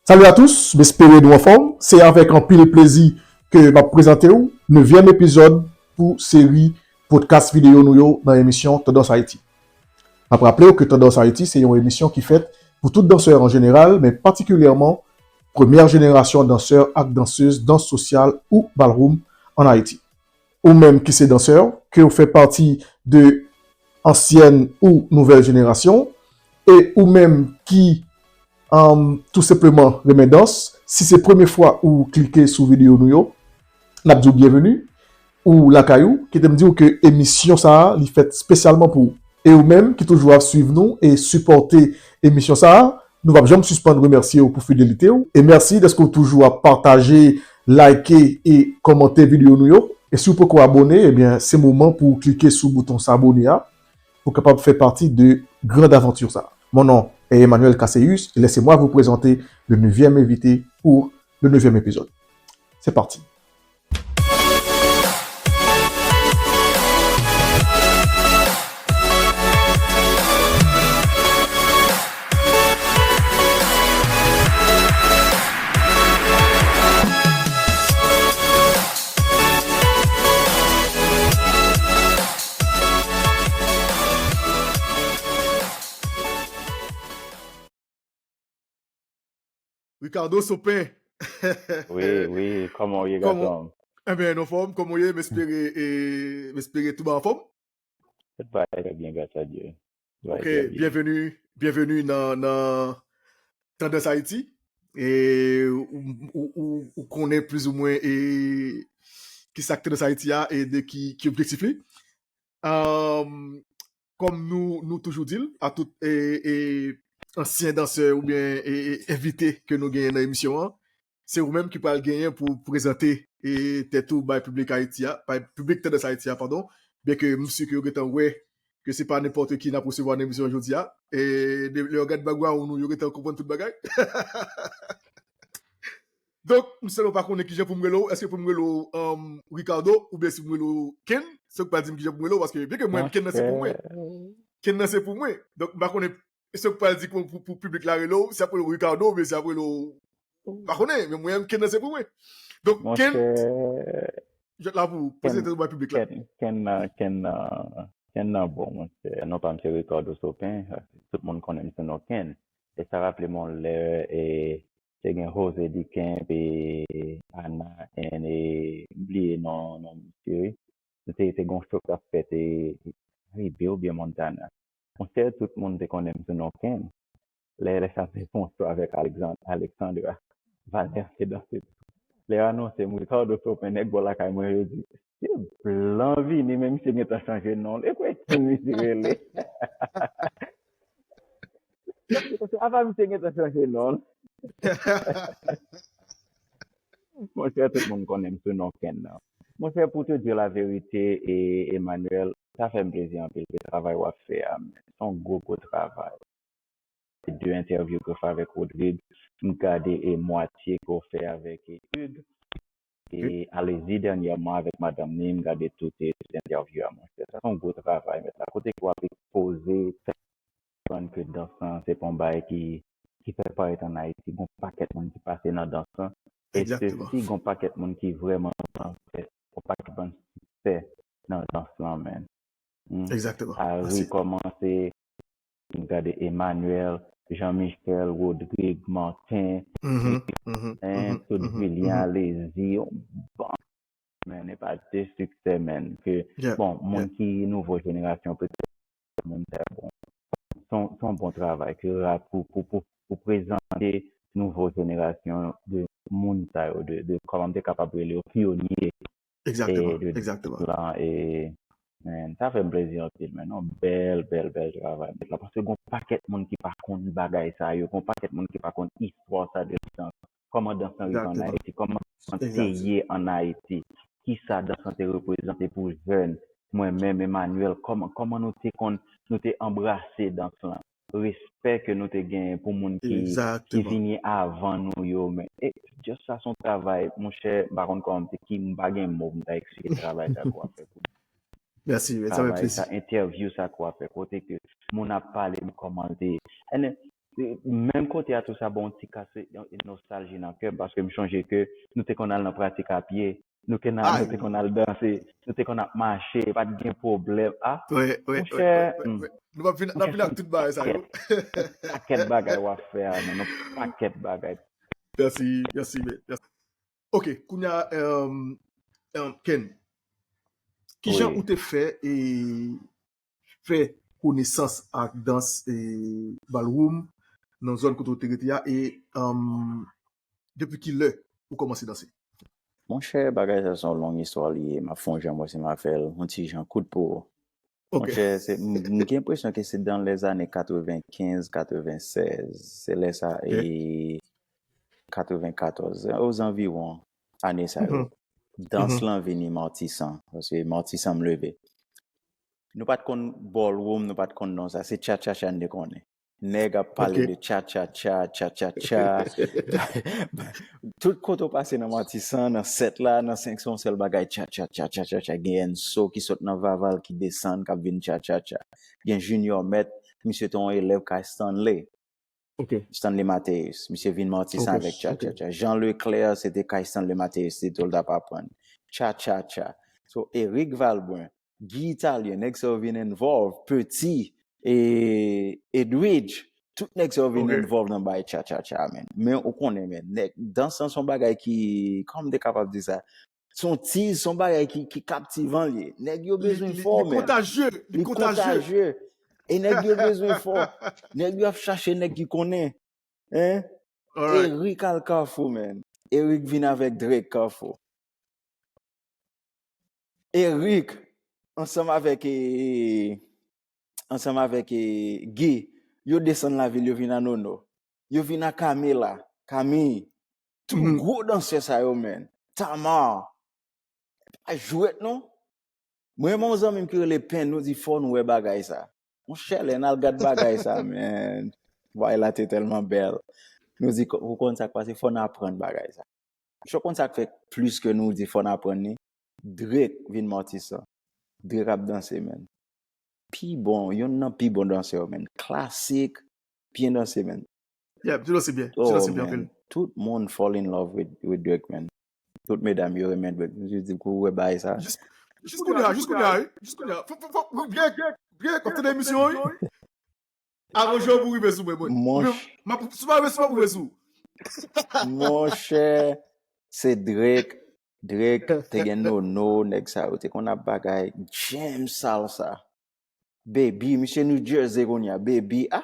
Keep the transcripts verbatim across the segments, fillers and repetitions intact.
Salut à tous, m espere nou anfòm. Se avèk anpil plezi ke m ap prezante w nevyèm epizòd pou seri podcast videyo nou yo nan emisyon Tandans Ayiti. M ap raple w ke Tandans Ayiti se yon emisyon ki fèt pou tout dansè an jeneral, men patikilyèman premyè jenerasyon dansè ak dansez dans sosyal ou ballroom an Ayiti. Ou menm ki se dansè, ke w fè pati de ansyèn ou nouvèl jenerasyon, e ou menm ki, um, tou senpleman renmen dans, si se premye fwa ou klike sou videyo nou yo, n ap di w byenveni, ou lakay ou, kite m di w ke emisyon sa a, li fèt espesyalman pou ou. E ou menm ki toujou ap swiv nou e sipòte emisyon sa a, nou p ap janm sispann remèsye w pou fidelite w. E mèsi dèske w toujou ap pataje, like e kòmante videyo nou yo. E si w poko abòne, ebyen, se moman pou w klike sou bouton s'abonner a, pou w kapab fè pati de grand aventure sa. Mon nom est Emmanuel Casséus et laissez-moi vous présenter le neuvième invité pour le neuvième épisode. C'est parti. Ricardo Sopin. Wi, wi, kòman w ye, gason? Ebyen, nou anfòm, kòman w ye? M espere, e, m espere tout bagay anfòm. Tout bagay trè byen, gras a Dye. Tout bagay trè byen. Ok, byenveni, byenveni nan, nan Tandans Ayiti. E ou, ou, ou, ou konnen plizoumwen e kisa k Tandans Ayiti a e de ki, ki objektif li. Kòm nou, nou toujou di l a tout e, e, ansyen dansè oubyen e, e, envite ke nou genyen nan emisyon an, se ou menm ki pral genyen pou prezante e, tèt ou bay piblik Ayiti a, bay piblik Tandans Ayiti a, padon, byenke m si ke yo gentan wè ke se pa nenpòt ki n ap resevwa nan emisyon an jodi a. E de, lè yo gad background nou, yo gentan konprann tout bagay. Donk, m sèlman pa konnen kijan pou m rele w. Èske pou m rele w, um, Ricardo oubyen si m rele w Ken? Se w k pral di m kijan pou m rele w, paske byenke mwen, Ken nan se pou mwen. Ken nan se pou mwen. Donk, m pa konnen se w k pral di pou, pou, pou piblik la rele w, si y ap rele w Ricardo oubyen si y ap rele w, m pa konnen, men mwen, Ken nan se pou mwen. Donk, Ken, jwèt la pou prezante w bay piblik la. Ken, Ken nan, Ken nan, Ken nan bon, monchè. Non pa m se Ricardo Sopin, tout moun konnen m sou non Ken. E sa raple m yon lè, e, te gen Jose Dikemp e Ana N, e m bliye non, non misye, wi. Se te, te gen yon show k t ap fèt e Karibe oubyen Montana. Monchè, tout moun te konnen m sou non Ken. Lè, lè sa te fè yon show avèk Alexan-, Alexandra Valère te danse. Lè yo anonse m Ricardo Sopin, nèg bò lakay mwen yo di, "Se blan vini, men misye gentan chanje non l. E kwè ki misye rele?" Apa misye gentan chanje non l? Monchè, tout moun konnen m sou non Ken nan. Monchè, pou te di la verite, e Emmanuel, sa fè m plezi anpil pou travay w ap fè a, men. Se yon gwo, gwo travay. De entèvyou ke w fè avèk Rodrigue, m gade e mwatye ke w fè avèk e Hugues. E Alezi dènyèman avèk madanm ni, m gade tout e, tout entèvyou a, monchè. Sa se yon gwo travay, mèt la. Kote ke w ap ekspoze, fè konprann ke dans lan, se pa yon bagay ki, ki fèk parèt ann Ayiti. Gon pakèt moun ki pase nan dans lan. E sesi, gon pakèt moun ki vrèman fè, gon pakèt moun ki fè nan dans lan, men. Hmm. Harry kòmanse, m gade Emmanuel, Jean Michel, Rodrigue, Martin, Philippe, hein, tout Villian, Alezi, yon bann, men, e pa de siksè, men, ke, bon, moun ki nouvo jenerasyon, petèt, moun sa, bon, se yon, se yon bon travay, ke ra-, pou, pou, pou, pou prezante nouvo jenerasyon de moun sa yo, de, de, kòman m te kapab rele yo, pyonye, e de dans lan, e, men, sa fè m plezi anpil, men, yon bèl, bèl, bèl travay, mèt la, paske gon pakèt moun ki pa konn bagay sa yo, gon pakèt moun ki pa konn istwa sa de dans, kòman dans lan rive ann Ayiti, kòman dans lan te ye ann Ayiti, kisa dans lan te reprezante pou jèn, mwen menm, Emmanuel, kòman, kòman nou te konn, nou te anbrase dans lan, respè ke nou te genyen pou moun ki, ki vini avan nou yo, men, e, just sa se yon travay, monchè, m pa konn kòman m te, ki, m pa gen mo pou m ta eksplike travay sa ke w ap fè pou nou. Mèsi, mèsi, sa fè plezi. Travay sa, entèvyou sa ke w ap fè, kote ke moun ap pale de kòman l te ye. And then, menm kote a tou sa ba yon ti kase nostalji nan kè m, paske m chonje ke nou te konn al nan pratik a pye, nou te konn al, nou te konn al danse, nou te konn ap mache, pa t gen pwoblèm. A, monchè, nou ap vin ak tout bagay sa yo. Pakèt bagay w ap fè a, men yon pakèt bagay. Mèsi, mèsi, mèsi. Ok, kounye a, Ken, kijan ou te fè e fè konesans ak dans e ballroom nan zòn kote ou te rete a e depi ki lè ou kòmanse danse? Monchè, bagay sa se yon long istwa li ye. M ap fè yon jan, mwen se m a fè l yon ti jan kout pou ou. Monchè, m gen enpresyon ke se dan lèzane katrevenkenz, katrevennsèz. Se lè sa e katrevenkatòz, ozanviwon ane sa yo. Dans lan vini Matisan, paske Matisan m leve. Nou pa t konn ballroom, nou pa t konn non sa. Se tchatchatcha n te konnen. Nèg ap pale de tchatchatcha, tchatchatcha. Tout kote w pase nan Matisan, nan sèt la, nan senk se yon sèl bagay, tchatchatcha, tchatchatcha. Gen Enso ki sot nan Vaval ki desann, k ap vin tchatchatcha. Gen Junior Mèt, misye te yon elèv kay Stanley. Stanley Mateus, misye vin Matisan avèk tchatchatcha. Jean Leclerc, se te kay Stanley Mateus, se tou l t ap aprann. Tchatchatcha. So, Eric Valbrun, Guy Italien, nèg sa yo vin involve, Petit, e Edwidge, tout nèg sa yo vin involve nan bay tchatchatcha, man. Men ou konnen, man, nèg, dans lan se yon bagay ki, kòman m te kapab di sa? Se yon tiz, se yon bagay ki, ki kaptivan li ye. Nèg yo bezwen fò, man. Li kontajye, li kontajye. E nèg yo bezwen fò. Nèg yo ap chache nèg ki konnen. Hein? Eric al Kafou, man. Eric vin avèk Drake Kafou. Eric, ansanm avèk, e, ansanm avèk, e, Guy, yo desann lavil, yo vin a Nono. Yo vin a Camila, Camille. Tout gwo dansè sa yo, man. Tamar. Pa jwèt, non. Mwen renmen yon zanmi m ki rele Pen, nou di fò nou wè bagay sa. Monchè, lè n al gad bagay sa, man. Bagay la te tèlman bèl. Nou di, ou konn sa k pase, fò n aprann bagay sa. Ou konn sa k fè plis ke nou di fò n aprann li? Drake vin Matisan. Drake ap danse, man. Pi bon, yonn nan pi bon dansè yo, man. Klasik, byen danse, man. Yeah, ti danse byen, ti danse byen anpil. Tout moun fall in love with, with Drake, man. Tout medam yo renmen Drake. M di, di kou wè bagay sa. Jis kounye a, jis kounye a, wi. Jis kounye a. Fò, fò, fò, byen, byen, byen, w ap tande emisyon an, wi. Aranje w pou rive sou mwen, mwen. Monchè. M ap, si w pa rive sou mwen, m ap rive sou. Monchè, se Drake. Drake te gen Nono, nèg sa yo te konn ap bagay. James Salsa. Baby, misye New Jersey kounye a. Baby, ah!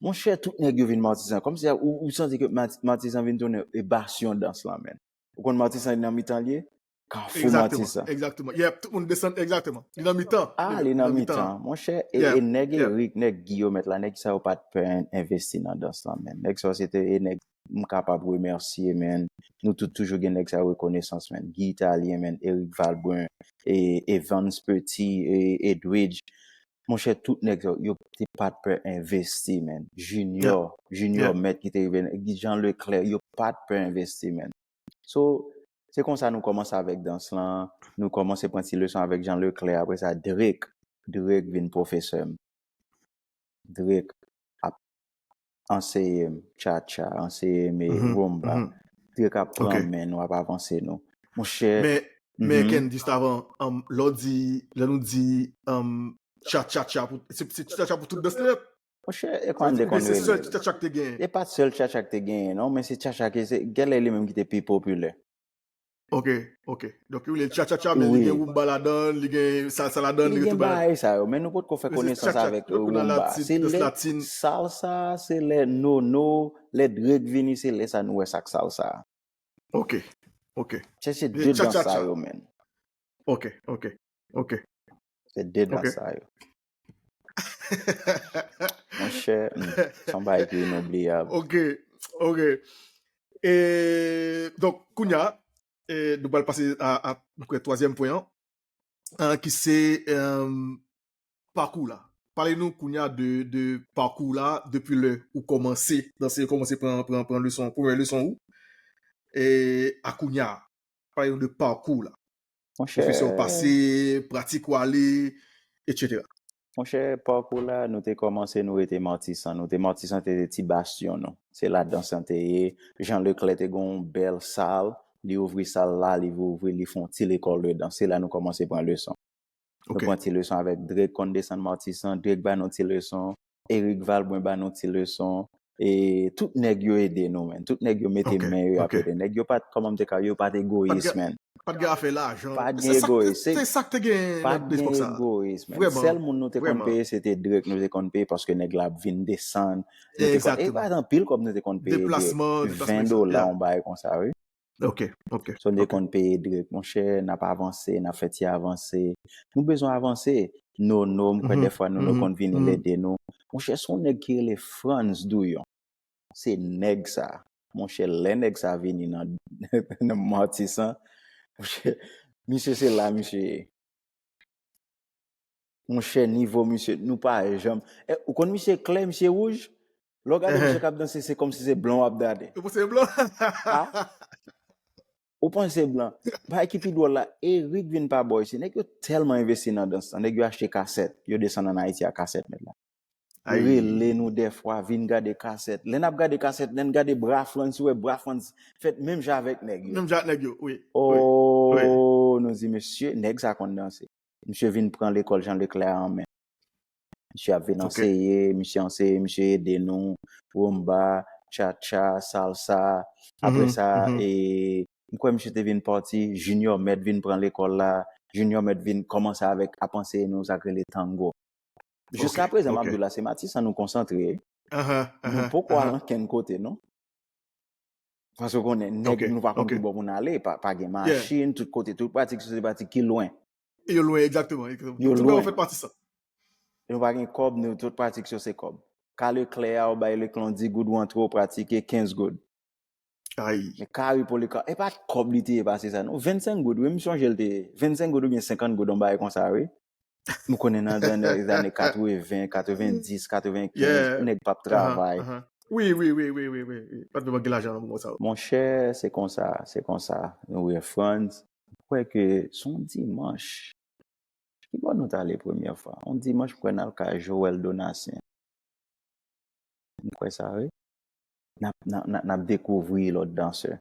Monchè, tout nèg yo vin Matisan. Kòmsi ou, ou santi ke Matisan vin tounen e basyon dans lan, man. Ou konn Matisan nan mitan l ye? Kafou Matisan. Egzakteman. Yep, tout moun desann, egzakteman. Li nan mitan. Ah, li nan mitan. Monchè, e nèg Eric, nèg Guy yo mèt la, nèg sa yo pa t pè envesti nan dans lan, man. Nèg sa yo se te e nèg m kapab remèsye, man. Nou tout toujou gen nèg sa yo rekonesans, man. Guy Italien, man, Eric Valbrun, e Evans Petit, e Edwidge. Monchè, tout nèg sa yo, yo te pa t pè envesti, man. Junior, Junior Mèt ki te rive, Jean Leclerc, yo pa t pè envesti, man. So, se konsa nou kòmanse avèk dans lan, nou kòmanse pran ti leson avèk Jean Leclerc, apre sa Drake, Drake vin pwofesè m. Drake ap anseye m cha-cha, anseye m rumba. Drake ap pran men nou, ap avanse nou. Monchè. Men, men Ken, jis avan, lè w di, lè nou di cha-cha-cha, se cha-cha pou tout dans nèt? Monchè, e kòman m te konn rele l? Cha-cha k te genyen. E pa t sèl cha-cha k te genyen, non, men se cha-cha ke se, genlè li menm ki te pi popilè. Ok, ok. Donk, yo rele l cha-cha-cha, men li gen rumba ladan l, li gen salsa ladan l, li gen tout bagay. Li gen bagay sa yo, men nou potko fè konesans avèk rumba. Se lè salsa, se lè nono, lè Drake vini, se lè sa nou wè sa k salsa. Ok, ok. Chèche de dans sa yo, man. Ok, ok, ok. Se de dans sa yo. Monchè, se yon bagay ki inoubliyab. Ok, ok. E, donk, kounye a, e, nou pral pase a, a, nou kwè, twazyèm pwen an, ki se pakou la. Pale nou kounye a de, de pakou la, depi lè ou kòmanse danse, kòmanse pran, pran, pran leson, premyè leson ou, e a kounye a. Pale nou de pakou la. Pwofesyon pase, pratik ou ale, etsetera. Monchè, pakou la, nou te kòmanse, nou rete Matisan. Nou te Matisan, te, te ti bastyon nou. Se la dans lan te ye. Jean Leclerc te gen yon bèl sal. Li ouvri sal la, li ouvri, li fè yon ti lekòl de dans. Se la nou kòmanse pran leson. Nou pran ti leson avèk Drake, konn desann Matisan. Drake ba nou ti leson. Eric Valbrun ba nou ti leson. E tout nèg yo ede nou, men. Tout nèg yo mete men yo akote. Nèg yo pa t, kòman m te ka, yo pa t egoyis, men. Pa t gen afè lajan. Pa t gen egoyis. Se sa k te gen nan epòk sa. Pa t gen egoyis, men. Sèl moun nou te konn peye, se te Drake nou te konn peye, paske nèg la ap vin desann. E pa t anpil kòb nou te konn peye. Ven dola, yon bagay konsa, wi. Ok, ok. So, nou te konn peye Drake, monchè, n ap avanse, n ap fè ti avanse. Nou bezwen avanse. Nono, m kwè dèfwa Nono konn vini ede nou. Monchè, se yon nèg ki rele Frantz Douyon. Se nèg sa. Monchè, lè nèg sa vini nan, nan Matisan, monchè, misye se la, misye ye. Monchè, nivo misye, nou pa janm. E, ou konn misye klè, misye wouj? Lè w gade misye k ap danse, se kòmsi se blan w ap gade. Ou panse se blan? Ou panse se blan? Bagay ki pi dwòl la, Eric vin pa bò isi. Nèg yo tèlman envesti nan dans lan. Nèg yo achte kasèt. Yo desann ann Ayiti ak kasèt, nèg la. Rele nou dèfwa, vin gade kasèt. Lè n ap gade kasèt, lè n gade Bra Frantz, si w wè Bra Frantz fèt menm jan avèk nèg yo. Menm jan ak nèg yo, wi. Oh, nou di, mesye, nèg sa konn danse. Misye vin pran lekòl Jean Leclerc an men. Misye ap vin anseye, misye anseye, misye ede nou. Rumba, cha-cha, salsa. Apre sa, e, m kwè misye te vin pati, Junior Mèt vin pran lekòl la. Junior Mèt vin kòmanse avèk, ap anseye nou sa k rele tango. Jiskaprezan, m ap di w la, se Matisan nou konsantre. Nou poko al ankenn kote, non. Paske w konnen, nèg nou pa konn ki bò pou n ale, pa, pa gen machin, tout kote, tout pratik yo se pratik ki lwen. E yo lwen, egzakteman, egzakteman. Yo lwen. Tout bagay yo fèt Matisan. Nou pa gen kòb, nou, tout pratik yo se kòb. Ka Leklè a, ou bay Leklè yon dis goud, ou antre, ou pratike, kenz goud. Ay. Men kari pou li ka, e pa kòb li te ye pase sa, non. Vennsenk goud, wi, m sonje l te ye. Vennsenk goud oubyen senkant goud, yon bagay konsa, wi. M konnen nan, nan lèzane katreven, katrevenndis, katrevenkenz, nèg p ap travay. Wi, wi, wi, wi, wi, wi, wi. Pa t vrèman gen lajan nan moman sa yo. Monchè, se konsa, se konsa. Nou wè Frantz, m kwè ke se yon dimanch. Ki bò nou t ale premyè fwa? Yon dimanch, m kwè n al kay Joël Donatien. M kwè sa, wi. N ap, n ap, n ap, n ap dekouvri lòt dansè.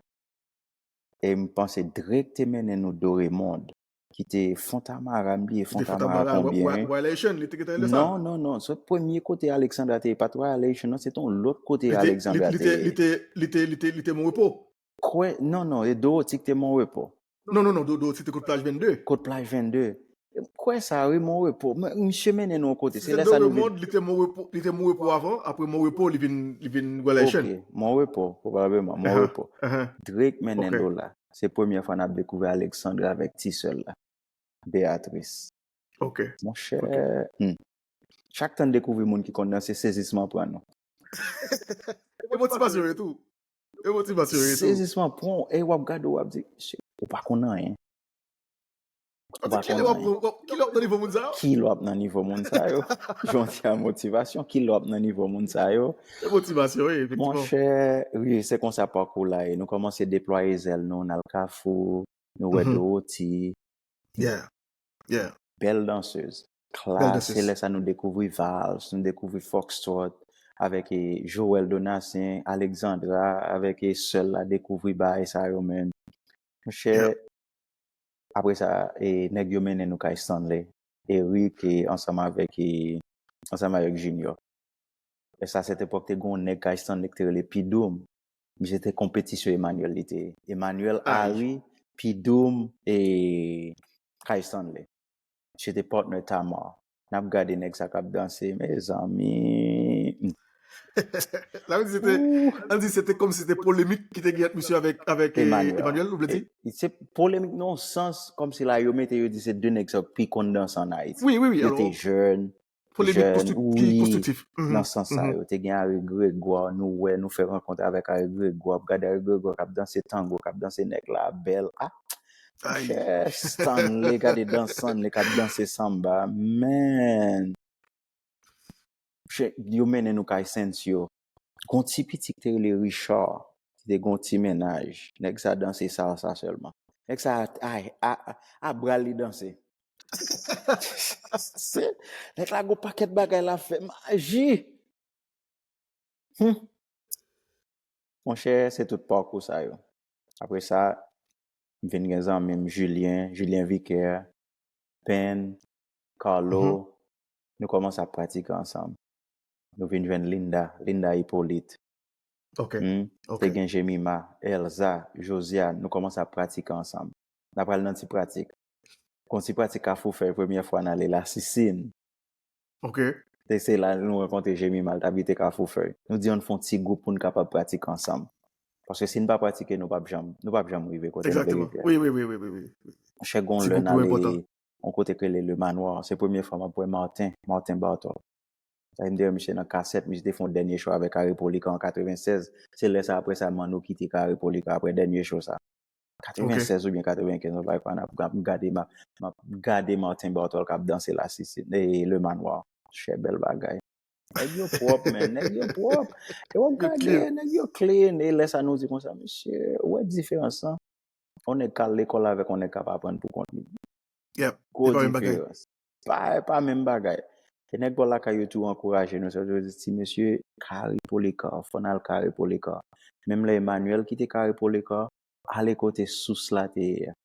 E m panse Drake te mennen nou Doremond, ki te Fontamara, m bliye Fontamara konbyen. Royal Haitian, li te gentan rele sa? Non, non, non. Se premye kote Alexandra te ye, pa t Royal Haitian, non, se te yon lòt kote Alexandra te ye. Li te, li te, li te, li te Mon Repos? Kwè, non, non, e Dorotik te Mon Repos. Non, non, non, Dodo, se te kot plaj vennde. Kot plaj vennde. M kwè sa, wi, Mon Repos. M-, misye mennen nou yon kote. Se lè sa nou vin. Li te Mon Repos, li te Mon Repos avan, apre Mon Repos, li vin, li vin Royal Haitian. Ok, Mon Repos, pwobableman, Mon Repos. Drake mennen nou la. Se premyè fwa n ap dekouvri Alexandra avèk ti sè l la, Beatrice. Ok. Monchè, hmm. Chak tan n dekouvri moun ki konn danse, sezisman pran nou. E motivasyon yo tou. E motivasyon yo tou. Sezisman pran w, e w ap gade, w ap di, "Shit, ou pa konn anyen." Ou pa konn anyen. Kilè w ap nan nivo moun sa yo? Kilè w ap nan nivo moun sa yo? Jan w di a motivasyon, kilè w ap nan nivo moun sa yo? E motivasyon, wi, efektivman. Monchè, wi, se konsa pakou la ye. Nou kòmanse deplwaye zèl nou, n al Kafou, nou wè Dorothy. Yeah. Yeah. Bèl dansèz. Klas, se lè sa nou dekouvri vals, nou dekouvri foxtrot, avèk, e, Joël Donatien, Alexandra, avèk, e, sè l la dekouvri bagay sa yo, men. Monchè, apre sa, e, nèg yo mennen nou kay Stanley. Eric, e, ansanm avèk, e, ansanm avèk Junior. E sa, sèt epòk, te gen yon nèg kay Stanley ki te rele Pidoum. Misye te konpetisyon Emmanuel, li te ye. Emmanuel Harry, Pidoum, e kay Stanley. Misye te partner Tamar. N ap gade nèg sa k ap danse, mezanmi. Sa vle di se te, an di se te kòmsi se te polemik ki te gen ant misye avèk, avèk, e, Emmanuel, ou vle di? E, se polemik nan yon sans, kòmsi la yo mete, yo di se de nèg sa yo ki pi konn danse ann Ayiti. Wi, wi, wi. Yo te jèn, polemik jèn, konstri-, ki konstriktif. Nan sans sa yo. Te gen Harry Grégoire, nou wè, nou fè rankont avèk Harry Grégoire, ap gade Harry Grégoire k ap danse tango, k ap danse nèg la bèl. Ah, monchè, Stanley, gade dans Stanley k ap danse samba. Man! Monchè, yo mennen nou kay Sensio. Gon ti piti ki te rele Richard, ki te gon ti mennaj. Nèg sa danse salsa sèlman. Nèg sa, ay, a, a, a bra l li danse. Nèg la gon pakèt bagay la fè maji. Hmm. Monchè, se tout pakou sa yo. Apre sa, m vin gen zanmi m Julien, Julien Vicaire, Pen, Carlo, nou kòmanse ap pratike ansanm. Nou vin jwenn Linda, Linda Hyppolite. Ok. Hmm? Te gen Jemima, Elza, Josiane, nou kòmanse ap pratike ansanm. N ap pral nan ti pratik. Kon ti pratik Kafou Fèy, premyè fwa n ale Lasisin. Ok. Se la nou rankontre Jemima, l t abite Kafou Fèy. Nou di ann fè yon ti gwoup pou n kapab pratike ansanm. Paske si n pa pratike, nou p ap janm, nou p ap janm rive kote n vle rive. Wi, wi, wi, wi, wi. Monchè, gon lè n ale yon kote k rele Le Manoir. Se premye fwa m ap wè Martin, Martin Bartol. Sa m te wè misye nan kasèt, misye te fè yon dènye show avèk Harry Polikan an katrevennsèz. Se lè sa, apre sa, Manno kite Harry Polikan apre dènye show sa. Katrevennsèz oubyen katrevenkenz, yon bagay konsa, m ap gade, m ap gade Martin Bartol k ap danse Lasisin, e Le Manoir. Chè, bèl bagay. Nèg yo pwòp, men, nèg yo pwòp. E w ap gade, nèg yo clean. E lè sa nou di konsa, mesye, ou wè diferans lan? Yon nèg k al lekòl avèk yon nèg k ap aprann pou kont li. Gwo diferans. Pa, pa menm bagay. E nèg bò lakay yo tou ankouraje nou, sa vle di, ti mesye, Harry Polikan, fò n al Harry Polikan. Menm lè Emmanuel kite Harry Polikan, ale kote sous la te ye a.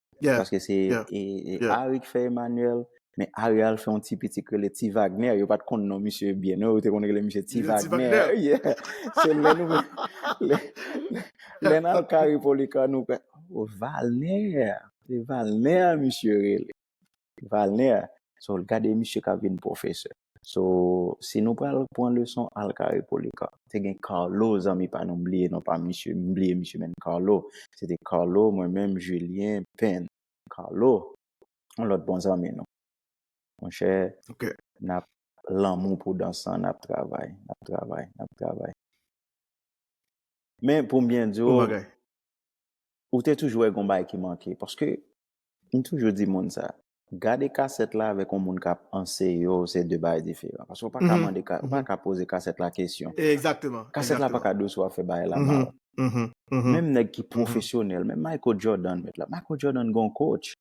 Paske se Harry k fè Emmanuel, men Harry al fè yon ti piti k rele Ti Wagner, yo pa t konn non misye byen non, yo te konn rele misye Ti Wagner. Se lè nou, lè n al Harry Polikan, nou kwè, o, Valner, se Valner misye rele. Valner. So, gade misye k ap vin pwofesè. So, si nou pral pran leson al Harry Polikan, te gen Carlo, zanmi pa nou, m bliye non pa misye, m bliye misye, men Carlo. Se te Carlo, mwen menm, Julien, Pen. Carlo, yon lòt bon zanmi nou. Monchè, n ap lanmou pou dans lan, n ap travay, n ap travay, n ap travay. Men pou m byen di w, ou te toujou wè gon bagay ki manke. Paske, m toujou di moun sa, gade kasèt la avèk yon moun k ap anseye w, se de bagay diferan. Paske w pa ka mande, ou pa ka poze kasèt la kesyon. Kasèt la pa ka di w si w ap fè bagay la mal. Menm nèg ki pwofesyonèl, menm Michael Jordan, mèt la. Michael Jordan gon coach.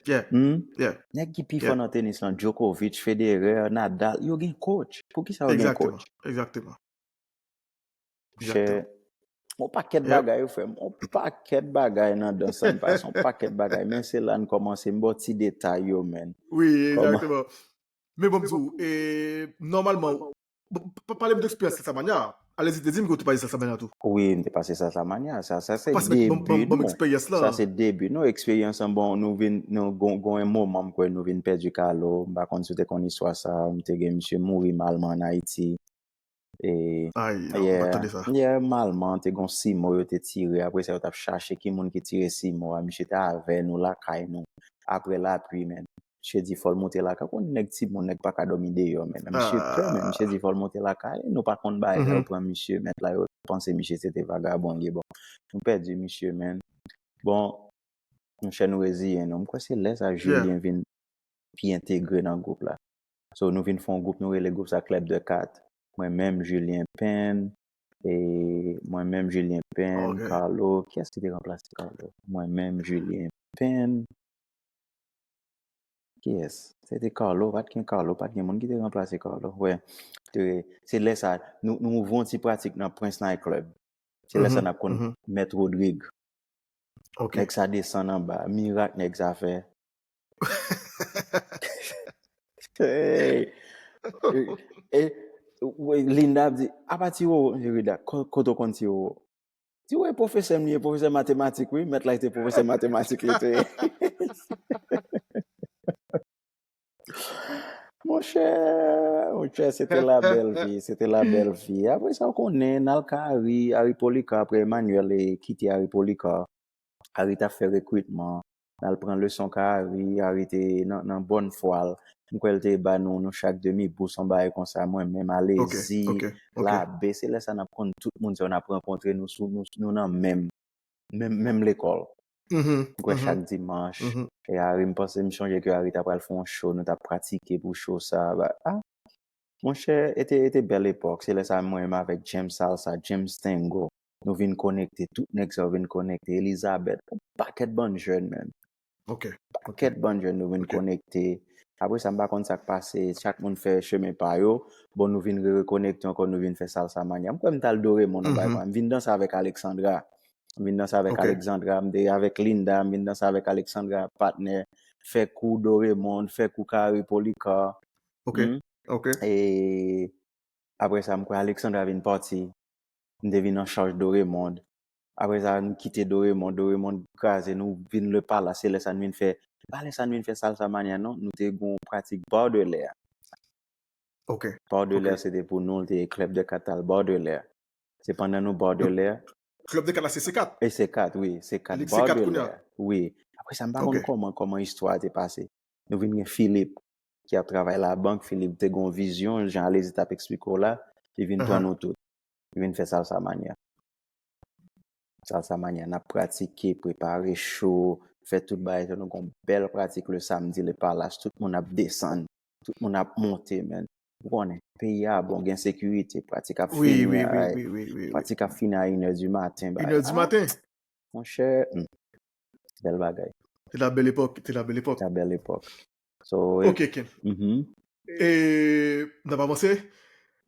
Nèg ki pi fò nan tenis lan, Djokovic, Federer, Nadal, yo gen coach. Poukisa yo gen coach? Chè, yon pakèt bagay, frè m. Yon pakèt bagay nan dans lan, pa yon pakèt bagay. Men se la n kòmanse, m ba w ti detay yo, men. Wi, egzakteman. Men bon, m di w, e, nòmalman, pa, pale m de eksperyans Salsa Mania. Alezi, te di m ke w te pase Salsa Mania tou. Wi, m te pase Salsa Mania. Sa, sa se debi nou. Sa se debi nou. Eksperyans lan, bon, nou vin, nou gon, gon yon moman, m kwè, nou vin pèdi Carlo. M pa konn si w te konn istwa sa. M te gen misye mouri malman ann Ayiti. E, yeah, malman, te gon simo yo te tire. Apre sa, yo t ap chache ki moun ki tire simo a. Misye te avè nou lakay nou. Apre lapli, men. Misye di fò l moute lakay. Ou konn nèg timoun, nèg pa ka dòmi deyò, men. Misye pè, men. Misye di fò l moute lakay. Nou pa konn bagay sa yo pran misye, mèt la, yo panse misye se te vagabon li ye. Bon, nou pèdi misye, men. Bon, monchè, nou reziyen nou. M kwè se lè sa Julien vin pi entegre nan gwoup la. So, nou vin fè yon gwoup, nou rele gwoup sa Club de Quatre. Mwen menm, Julien Pen, e mwen menm, Julien Pen, Carlo, kiyès ki te ranplase Carlo? Mwen menm, Julien Pen, kiyès? Se te Carlo, pa t gen Carlo, pa t gen moun ki te ranplase Carlo. Wè, se lè sa, nou, nou ouvri yon ti pratik nan Prince Night Club. Se lè sa n ap konn Mèt Rodrig. Nèg sa desann anba. Mirak nèg sa fè. Hey. E, e, Linda ap di, apa Ti Roro? Rida, kote w konn Ti Roro? Ti Roro e pwofesè m li ye, pwofesè matematik, wi. Mèt la te pwofesè matematik li te ye. Monchè, monchè, se te la bèl vi, se te la bèl vi. Apre sa, w konnen, n al ka Harry, Harry Policar, apre Emmanuel e kite Harry Policar. Harry t ap fè rekritman. N al pran leson ka Harry, Harry te nan, nan bòn fwa l. M kwè l te ba nou, nou chak demi bous, yon bagay konsa. Mwen menm, Alezi, Labe, se lè sa n ap konn tout moun sa yo n ap rankontre, nou sou, nou, nou nan menm, menm, menm lekòl. M kwè chak dimanch. E Harry, m panse, m chonje ke Harry ta pral fè yon show, nou t ap pratike pou show sa. Ah, monchè, e te, e te bèl epòk. Se lè sa mwen menm avèk James Salsa, James Tango, nou vin konekte. Tout nèg sa yo vin konekte. Elizabeth, yon pakèt bann jèn, menm. Pakèt bann jèn nou vin konekte. Apre sa, m pa konn sa k pase, chak moun fè chemen pa yo. Bon, nou vin re-rekonekte ankò, nou vin fè salsa manya. M kwè m t al Doremond, yon bagay konsa. M vin danse avèk Alexandra. M vin danse avèk Alexandra, m te avèk Linda, m vin danse avèk Alexandra, patnè. Fè kou Doremond, fè kou Kari Policar. Ok, ok. E apre sa, m kwè Alexandra vin pati. M te vin an chaj Doremond. Apre sa, nou kite Doremond, Doremond kraze, nou vin Le Palace, se lè sa n vin fè, se pa lè sa n vin fè salsa manya non, nou te gon pratik Bòdelè. Ok. Bòdelè se te pou nou, l te klèb de kat al Bòdelè. Se pandan nou Bòdelè. Klèb de kat la se C kat? E C kat, wi, C kat Bòdelè. Wi. Apre sa, m pa konn kòman, kòman istwa a te pase. Nou vin gen Philippe ki ap travay labank, Philippe te gon vizyon, jan Alezi t ap eksplike w la, li vin pran nou tout. Li vin fè salsa manya. Salsa manya, n ap pratike, prepare cho, fè tout bagay, nou gon bèl pratik le samdi, Le Palace, tout moun ap desann, tout moun ap monte, men. Ou konnen, peyi a bon, gen sekirite, pratik ap fini a, pratik ap fini a inè di maten. Inè di maten? Monchè, hmm, bèl bagay. Te la bèl epòk, te la bèl epòk. Te la bèl epòk. So, ok, Ken. E, n ap avanse.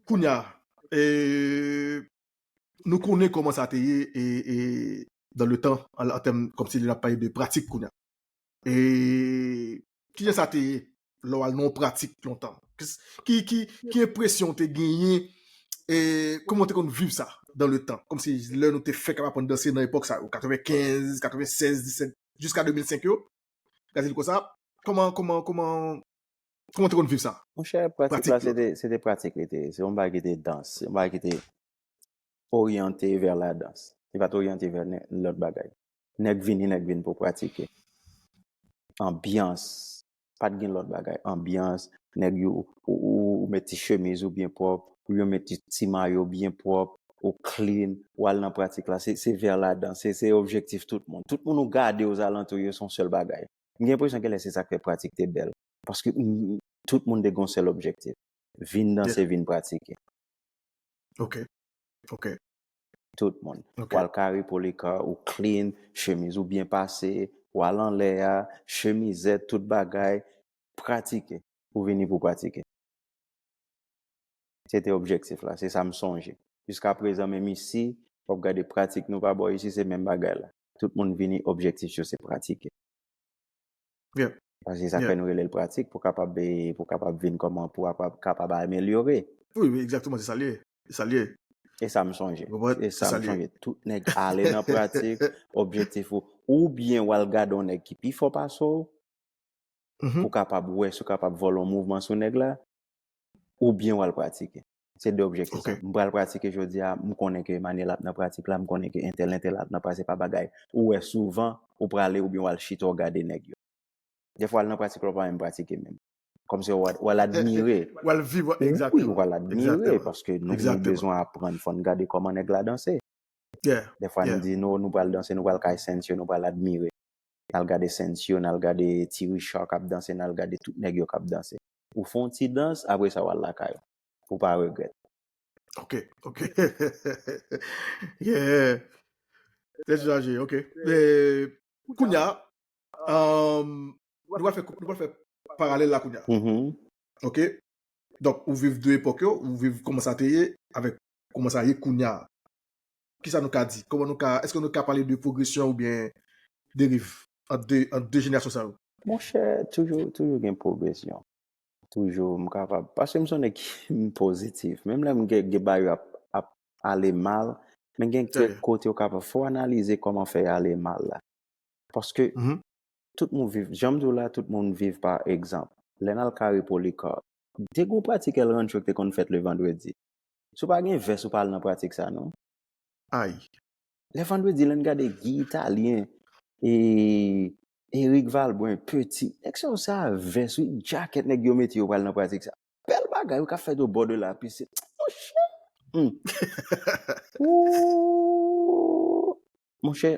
Kounye a, e, nou konnen kòman sa te ye e, e, dan le tan, an, an tèm, kòmsi n ap pale de pratik kounye a. E, kijan sa te ye lè w al nan yon pratik lontan? Ki, ki, ki, ki enpresyon w te genyen e kòman w te konn viv sa dan le tan? Kòmsi lè nou te fèk ap aprann danse nan epòk sa yo, katrevenkenz, katrevensèz, disèt, jiska de mil senk yo, gade l konsa, kòman, kòman, kòman, kòman w te konn viv sa? Monchè, pratik la, se te, se te pratik li te ye. Se yon bagay ki te dans, se yon bagay ki te oryante vè la dans. Li pa t oryante vè lòt bagay. Nèg vini, nèg vin pou pratike. Anbyans. Pa t gen lòt bagay. Anbyans, nèg yo, ou, ou, ou met ti chemiz ou byen pwòp, ou yo met ti, ti mayo byen pwòp, ou clean, ou al nan pratik la. Se, se vè la dans, se, se objektif tout moun. Tout moun ou gade ozalantou yo, se yon sèl bagay. M gen enpresyon genlè se sa k fè pratik te bèl. Paske, mm, tout moun te gen yon sèl objektif. Vin danse, vin pratike. Ok. Ok. Tout moun. Ou al Kari Policar, ou clean, chemiz ou byen pase, ou al anlè a, chemizèt, tout bagay, pratike. Ou vini pou pratike. Se te objektif la, se sa m sonje. Jiska prezan, menm isi, w ap gade pratik nou pa bò isi, se menm bagay la. Tout moun vini, objektif yo se pratike. Paske sa k fè nou rele l pratik, pou kapab, pou kapab vin kòman, pou kapab, kapab amelyore. Wi, wi, egzakteman, se sa l ye. Se sa l ye. E sa m sonje. E sa m sonje. Tout nèg ale nan pratik, objektif ou. Oubyen w al gade yon nèg ki pi fò pase w, pou kapab wè si w kapab vòlò mouvman sou nèg la, oubyen w al pratike. Se de objektif sa. M pral pratike jodi a, m konnen ke Emmanuel ap nan pratik la, m konnen ke entèl, entèl ap nan pratik, se pa bagay. Ou wè souvan, ou prale oubyen w al chita w gade nèg yo. Defwa w al nan pratik la, w pa menm pratike menm. Kòmsi w al, w al admire. W al viv, egzakteman. Wi, w al admire, paske nou, nou bezwen aprann, fò n gade kòman nèg la danse. Defwa nou di nou, nou pral danse, nou pral kay Sensyo, nou pral admire. N al gade Sensyo, n al gade Ti Richard k ap danse, n al gade tout nèg yo k ap danse. Ou fè yon ti dans, apre sa w al lakay ou. Ou pa regrèt. Ok, ok. Yeah. Tèt chaje, ok. E, kounye a, um, nou pral fè, nou pral fè paralèl la kounye a. Ok? Donk, ou viv de epòk yo, ou viv kòman sa te ye, avèk kòman sa ye kounye a. Kisa nou ka di? Kòman nou ka, èske nou ka pale de pwogresyon oubyen deriv ant de, ant de jenerasyon sa yo? Monchè, toujou, toujou gen pwogresyon. Toujou, m kapab. Paske m se yon nèg ki m pozitif. Menm lè m gen, gen bagay yo ap, ap ale mal, men gen kèk kote yo kapab, fò w analize kòman fè y ale mal la. Paske tout moun viv, jan m di w la, tout moun viv pa egzanp. Lè n al Kari Policar, te gon pratik El Rancho ki te konn fèt le vandredi. Si w pa gen vès, ou pa al nan pratik sa, non. Ay. Lè vandredi, lè n gade Guy Italien, e, Eric Valbrun, Petit, nèg sa yo se a vès, wi, djakèt nèg yo mete yo pral nan pratik sa. Bèl bagay, wi, k ap fèt o bò de la piscine. Monchè. Ooh. Monchè,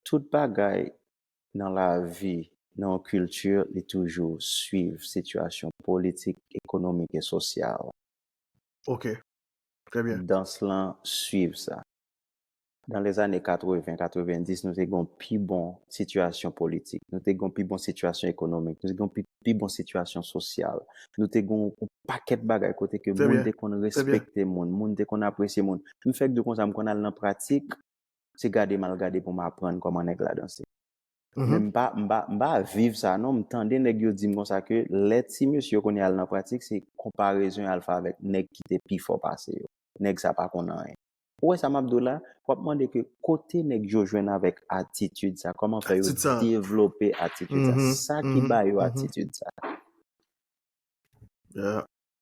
tout bagay nan lavi, nan yon kilti, li toujou swiv sitiyasyon politik, ekonomik e sosyal. Ok. Trè byen. Dans lan swiv sa. dans les années quatre-vingts, quatre-vingt-dix, nou te gen yon pi bon sitiyasyon politik, nou te gen yon pi bon sitiyasyon ekonomik, nou te gen yon pi, pi bon sitiyasyon sosyal, nou te gen yon pakèt bagay kote ke moun te konn respekte moun, moun te konn apresye moun. M fèk di w konsa, m konn al nan pratik, se gade m al gade pou m aprann kòman nèg la danse. Men m pa, m pa, m pa viv sa non, m tande nèg yo di m konsa ke lè ti mesye yo konn al nan pratik, se konparezon y al fè avèk nèg ki te pi fò pase yo. Nèg sa pa konn anyen. Ou wè sa m ap di w la? W ap mande ke kote nèg yo jwenn avèk atitid sa, kòman fè yo devlope atitid sa? Sa ki ba yo atitid sa?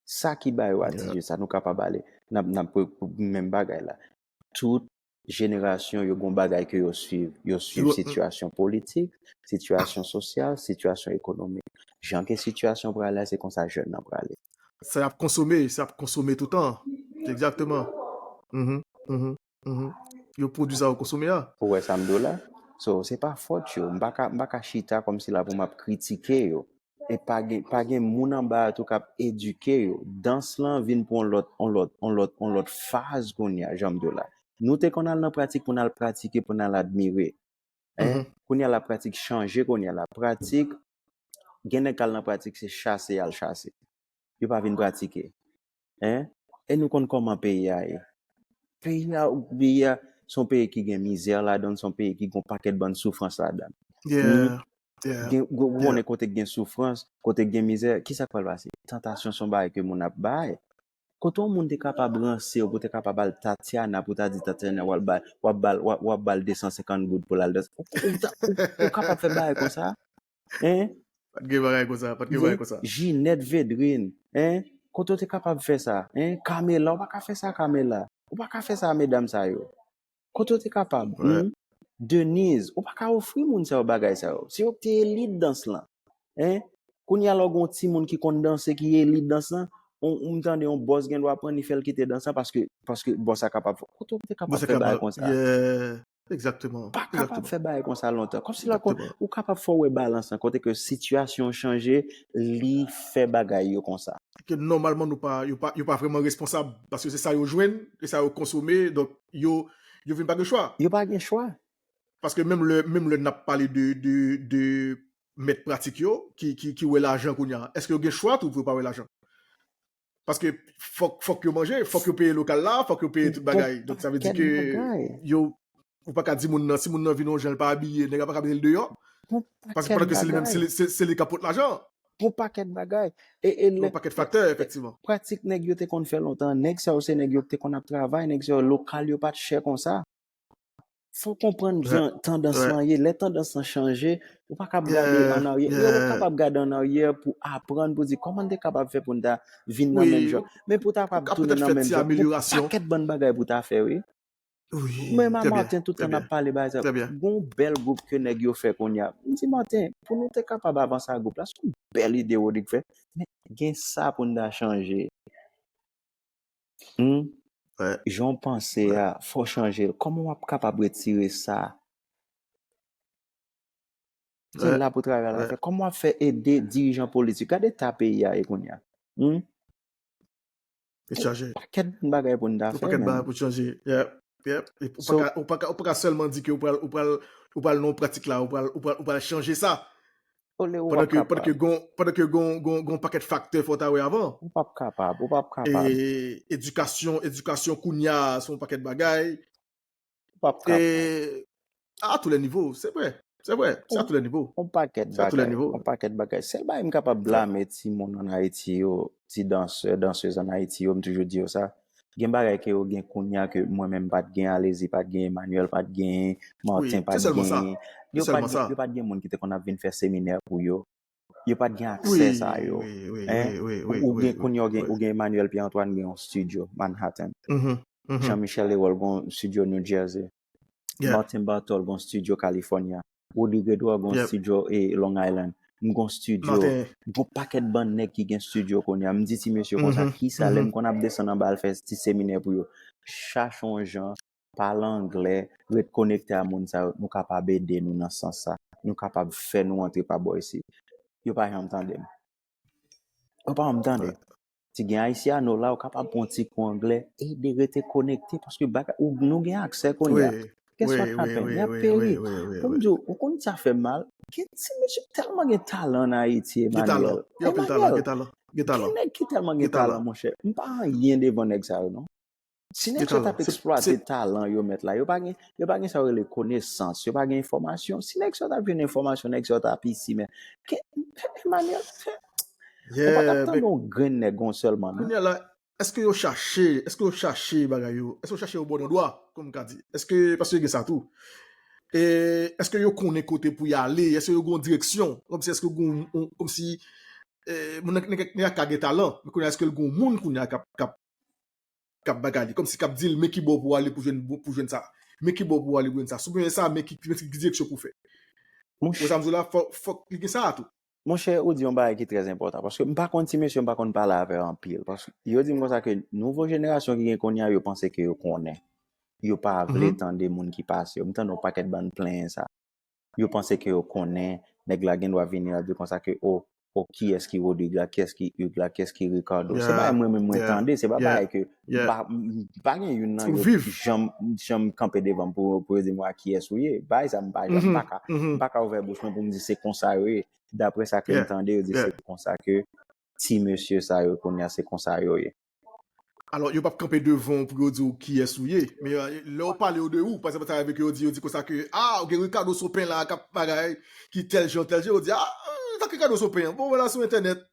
Sa ki ba yo atitid sa, nou kapab ale. N ap, n ap pou, pou menm bagay la. Tout jenerasyon yo gon bagay ke yo swiv. Yo swiv sitiyasyon politik, sitiyasyon sosyal, sitiyasyon ekonomik. Jan ke sitiyasyon prale a, se konsa jèn nan prale. Sa y ap konsome, sa y ap konsome toutan. Egzakteman. Mhm, mhm, mhm. Yo pwodui sa yo konsome a. Ou wè sa m di w la? So, se pa fòt yo. M pa ka, m pa ka chita kòmsi la pou m ap kritike yo. E pa gen, pa gen moun anba yo tou k ap edike yo. Dans lan vin pou yon lòt, yon lòt, yon lòt, yon lòt faz kounye a, jan m di w la. Nou te konn al nan pratik pou n al pratike, pou n al admire. Hein? Kounye a la pratik chanje kounye a la. Pratik, gen nèg k al nan pratik se chase y al chase. Yo pa vin pratike. Hein? E nou konn kòman peyi a ye. Peyi a, peyi a, se yon peyi ki gen mizè ladan l, se yon peyi ki gen yon pakèt bann soufrans ladan l. Yeah, yeah. Gen, ou konnen kote k gen soufrans, kote k gen mizè, kisa k pral pase? Tantasyon se yon bagay ke moun ap bay. Kote yon moun te kapab ranse w pou te kapab al Tatiana, pou ta di Tatiana, w ap ba l, w ap ba l, w ap, w ap ba l de san senkant goud pou l al danse. Ou, ou, ta- ou, ou kapab fè bagay konsa? Hein? Pa t gen bagay konsa, pa t gen bagay konsa. Ginette Védrine, hein? Kote w te kapab fè sa? Hein? Camela, ou pa ka fè sa, Camela. Ou pa ka fè sa, medam sa yo. Kote w te kapab? Hmm? Denise, ou pa ka ofri moun sa yo bagay sa yo. Se yo k te elit dans lan. Hein? Kounye a la w gen yon timoun ki konn danse, ki elit dans lan, ou, ou m tande yon bòs gen dwa pran li fè l kite dans lan paske, paske bòs la kapab fè. Kote w te kapab fè bagay konsa? Yeah. Exactement. Pa kapab fè bagay konsa lontan. Kòmsi la, ou kapab fè w wè balans lan, kote ke sitiyasyon chanje, li fè bagay yo konsa. Ke nòmalman nou pa, yo pa, yo pa vrèman responsab, paske se sa yo jwenn, se sa yo konsome, donk yo, yo vin pa gen chwa. Yo pa gen chwa. Paske menm lè, menm lè n ap pale de, de, de mèt pratik yo, ki, ki, ki wè lajan kounye a, èske yo gen chwa tou pou yo pa wè lajan? Paske fòk, fòk yo manje, fòk yo peye lokal la, fòk yo peye tout bagay. Donk sa vle di ke yo, ou pa ka di moun nan, si moun nan vin yon jan l pa abiye, nèg la pa ka mete l deyò. Paske pandan ke se li menm, se li, se, se li k ap pot lajan. Yon pakèt bagay. E, e yon pakèt faktè, efektivman. Pratik nèg yo te konn fè lontan, nèg sa yo se nèg yo ki te konn ap travay, nèg sa yo lokal yo pa t chè konsa. Fò w konprann jan tandans lan ye. Lè tandans lan chanje, ou pa kab gade an aryè. Ou kapab gade an aryè pou aprann, pou di kòman n te kapab fè pou n ta vin nan menm jan. Men pou ta kab tounen nan menm jan, gon pakèt bann bagay pou ta fè, wi. Mwen a Martin tout tan n ap pale bagay sa. Gon bèl gwoup ke nèg yo fè kounye a. M di Martin, pou nou te kapab avanse a gwoup la, se yon bèl ide Rodrigue fè. Men gen sa pou n ta chanje. Hmm? Jan w panse a, fò w chanje l. Kòman w ap kapab retire sa? Se la pou travay la fè. Kòman w ap fè ede dirijan politik? Gade eta peyi a ye kounye a. Hmm? Yon pakèt bagay pou n ta fè. Yon pakèt bagay pou chanje. Yep. Yep. Ou pa ka, ou pa ka, ou pa ka sèlman di ke ou pral, ou pral, ou pral nan pratik la, ou pral, ou pral, ou pral chanje sa. Pandan ke, pandan ke gon, pandan ke gon, gon, gon pakèt faktè fò w ta wè avan. Ou p ap kapab, ou p ap kapab. E edikasyon, edikasyon kounye a, se yon pakèt bagay. Ou p ap kapab. A tous les niveaux, se vre. Se vre, se a tous les niveaux. Yon pakèt bagay, yon pakèt bagay. Sèl bagay m kapab blame timoun ann Ayiti yo, ti dansè, dansèz ann Ayiti yo, m toujou di yo sa. Gen bagay ke yo gen kounye a ke mwen menm m pa t gen, Alezi pa t gen, Emmanuel pa t gen, Martin pa t gen. Yo pa t gen, yo pa t gen moun ki te konn ap vin fè seminè pou yo. Yo pa t gen aksè sa yo. Ou gen kounye a, ou gen Emmanuel Pierre Antoine gen yon studio Manhattan. Jean Michel Erol gen yon studio New Jersey. Martin Bartol gen yon studio California. Rodrigue Edouard gen yon studio e Long Island. M gen yon studio. Gen yon pakèt bann nèg ki gen studio kounye a. M di ti mesye konsa, kisa lè m konn ap desann anba al fè ti seminè pou yo. Chache yon jan, pale anglè, ret konekte a moun sa yo, nou kapab ede nou nan sans sa. Nou kapab fè nou antre pa bò isit. Yo pa janm tande m. Yo pa janm tande. Si gen Haitiano la, ou kapab pran yon ti kou anglè, ede rete konekte, paske bagay, ou, nou gen aksè kounye a. Guess what happen? Y ap peri. Pou m di w, ou konn sa fè mal? Gen ti mesye tèlman gen talan an Ayiti, Emmanuel. Gen talan. Gen anpil talan. Gen talan. Gen talan. Gen nèg ki tèlman gen talan, monchè. M pa anyen devan nèg sa yo, non. Si nèg sa t ap eksplwate talan yo mèt la, yo pa gen, yo pa gen sa yo rele konesans, yo pa gen enfòmasyon. Si nèg sa t ap jwenn enfòmasyon, nèg sa t ap isi, men, Emmanuel, ou pa t ap tande yon grenn nèg yon sèlman, non. Kounye a la, èske yo chache, èske yo chache bagay yo, èske yo chache yo bon andwa, kòm m ka di? Èske, paske gen sa tou. E èske yo konnen kote pou y ale? Èske yo gen yon direksyon? Kòmsi èske gen yon, kòmsi, eh, moun nan, nèg, nèg la ka gen talan, men kounye a èske l gen yon moun kounye a k ap, k ap, k ap bagay li? Kòmsi k ap di l men ki bò pou w ale pou jwenn, pou jwenn sa. Men ki bò pou w ale pou jwenn sa. Si w gen sa, men ki, men ki direksyon pou w fè. Ou sa m di w la, fòk, fòk li gen sa a tou. Monchè, ou di yon bagay ki trè enpòtan, paske m pa konn ti mesye, m pa konn pale avè yo anpil, paske yo di m konsa ke nouvo jenerasyon ki gen kounye a, yo panse ke yo konnen. Yo pa vle tande moun ki pase yo. M tande yon pakèt bann plenyen sa. Yo panse ke yo konnen, nèg la gen dwa vini, l ap di konsa ke, o, o, kiyès ki Rodrigue la, kiyès ki Hugues la, kiyès ki Ricardo. Se bagay mwen menm mwen tande, se pa bagay ke m pa, m pa gen youn nan yo ki janm, janm kanpe devan m pou, pou yo di m, a, kiyès ou ye. Bagay sa m pa janm, m pa ka, m pa ka ouvè bouch mwen pou m di se konsa yo ye. Daprè sa ke m tande, yo di se konsa ke ti mesye sa yo kounye a, se konsa yo ye. Alò, yo p ap kanpe devan w pou yo di w kiyès ou ye. Men, eh, lè yo pale yo de ou, pa egzanp, sa rive ke yo di, yo di konsa ke, a, ou gen Ricardo Sopin la, k ap bagay, ki tèl jan, tèl jan, yo di, a, sa k Ricardo Sopin an? Bon, wè la sou entènèt.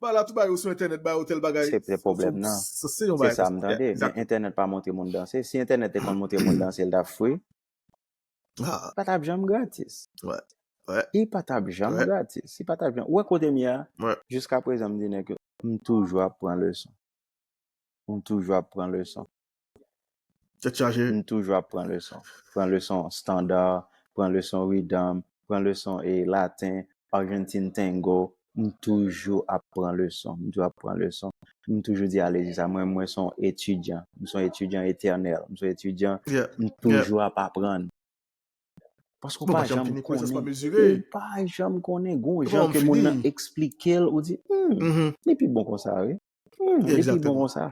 Ba la, tout bagay yo sou entènèt, ba yo tèl bagay. Se, se pwoblèm nan. Se, se yon bagay sa m tande. Men entènèt pa montre moun danse. Si entènèt te konn montre moun danse, l t ap free. Li pa t ap janm gratis. Li pa t ap janm gratis. Li pa t ap janm. Ou wè kote m ye a? Jiska prezan, m di nèg yo, m toujou ap pran leson. M toujou ap pran leson. Tèt chaje. M toujou ap pran leson. Pran leson estanda, pran leson riddim, pran leson, e, laten, Argentine tango. M toujou ap pran leson. M toujou ap pran leson. M toujou di Alezi sa, mwen, mwen se yon etidyan. M se yon etidyan etènèl. M se yon etidyan. M toujou ap aprann. Paske ou pa janm konnen. Ou pa janm konnen. Gon jan ke moun nan eksplike l, ou di, hmm, li pi bon konsa, wi. Hmm, li pi bon konsa.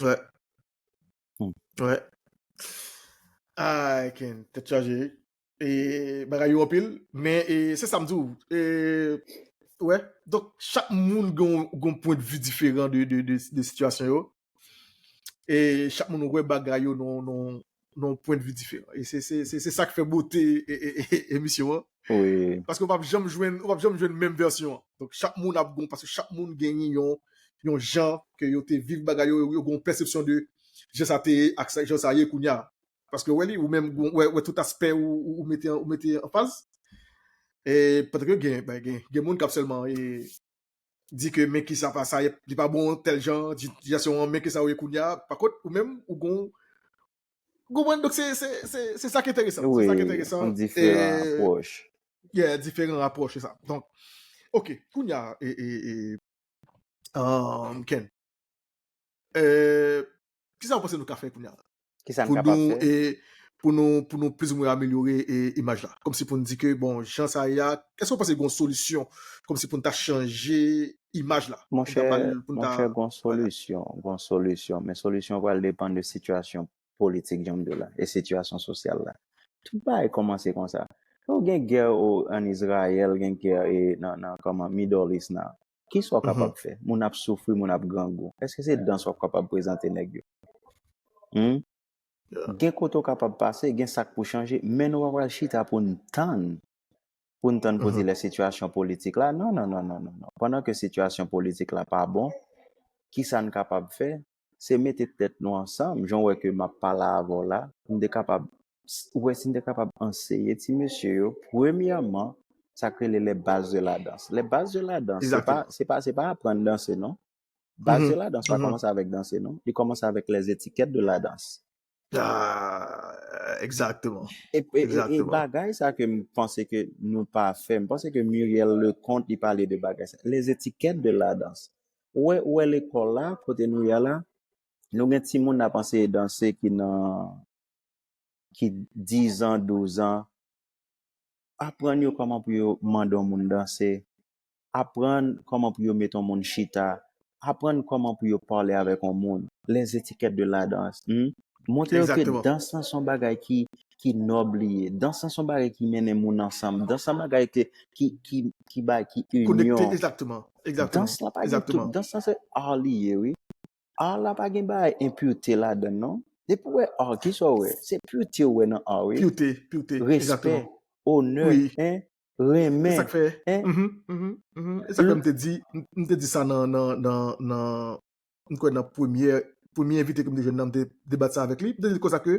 Wè. Wè. Ay, Ken, tèt chaje. E bagay yo anpil, men, e, se sa m di w. E, wè. Donk, chak moun gen yon, gen yon pwennvi diferan de, de, de, de sitiyasyon yo. E chak moun wè bagay yo nan, nan, nan yon pwennvi diferan. E se, se, se, se sa k fè bote, e, e, e, e, emisyon an. Paske w p ap janm jwenn, w p ap janm jwenn menm vèsyon an. Donk, chak moun ap gon, paske chak moun genyen yon, yon jan ke yo te viv bagay yo, yo, yo gen yon pèsepsyon de jan sa te ye ak sa, jan sa ye kounye a. Paske w wè li, ou menm, ou wè, wè tout aspè ou, ou, ou mete, ou mete anfaz. E, pandan ke gen, ben, gen, gen moun k ap sèlman, e, di ke men kisa pa sa, li pa bon, tèl jan, sitiyasyon an, men kisa ou ye kounye a. Pa kont, ou menm, ou gon, ou konprann, donk se, se, se, se sa ki enteresan. Se sa ki enteresan. Wi, yon diferan apwòch. Yeah, diferan apwòch, se sa. Donk, oke, kounye a, e, e, e, um, Ken, e, kisa ou panse nou ka fè kounye a? Kisa n kapab fè? Pou nou, e, pou nou, pou nou plizoumwen amelyore, e, imaj la. Kòmsi pou n di ke, bon, jan sa ye a, èske w panse gen yon solisyon kòmsi pou n ta chanje imaj la? Monchè, monchè, gen yon solisyon, gen yon solisyon, men solisyon an pral depann de sitiyasyon politik, jan m di w la, e sitiyasyon sosyal la. Tout bagay kòmanse konsa. Ou gen gè o, ann Izrayèl, gen gè, e, nan, nan, kòman, Middle East nan. Kisa w kapab fè? Moun ap soufri, moun ap grangou. Èske se dans w ap kapab prezante nèg yo? Hmm? Gen kote w kapab pase, gen sa k pou chanje, men nou pa pral chita pou n tann. Pou n tann pou di lè sitiyasyon politik la, non, non, non, non, non, non. Pandan ke sitiyasyon politik la pa bon, kisa n kapab fè? Se mete tèt nou ansanm, jan w wè ke m ap pale avè w la, pou n te kapab, ou wè, si n te kapab anseye ti mesye yo, premyèman, sa k rele les bases de la danse. Les bases de la danse, se pa, se pa, se pa aprann danse, non. Baz de la dans pa kòmanse avèk danse, non. Li kòmanse avèk les étiquettes de la danse. Ah, exactement. E, e, e, e bagay sa ke m panse ke nou pa fè, m panse ke Muriel Leconte, li pale de bagay sa. Les étiquettes de la danse. Ou wè, ou wè lekòl la, kote nou ye la, nou gen timoun n ap anseye danse ki nan, ki diz an, douz an. Aprann yo kòman pou yo mande yon moun danse. Aprann kòman pou yo met yon moun chita. Aprann kòman pou yo pale avèk yon moun. Les étiquettes de la danse. Hmm? Montre yo ke dans lan se yon bagay ki, ki nòb li ye. Dans lan se yon bagay ki mennen moun ansanm. Dans lan bagay ke, ki, ki, ki bay, ki inyon. Dans lan pa gen tout. Dans lan se art li ye, wi. Art la pa gen bagay enpite ladan l, non. Depi w wè art, kisa w wè? Se purity w wè nan art, wi. Respè, onè, hein, renmen, hein. E sa k fè m te di, m te di sa nan, nan, nan, nan, m kwè nan premye, premye envite ke m te jwenn nan, m te debat sa avèk li. M te di konsa ke,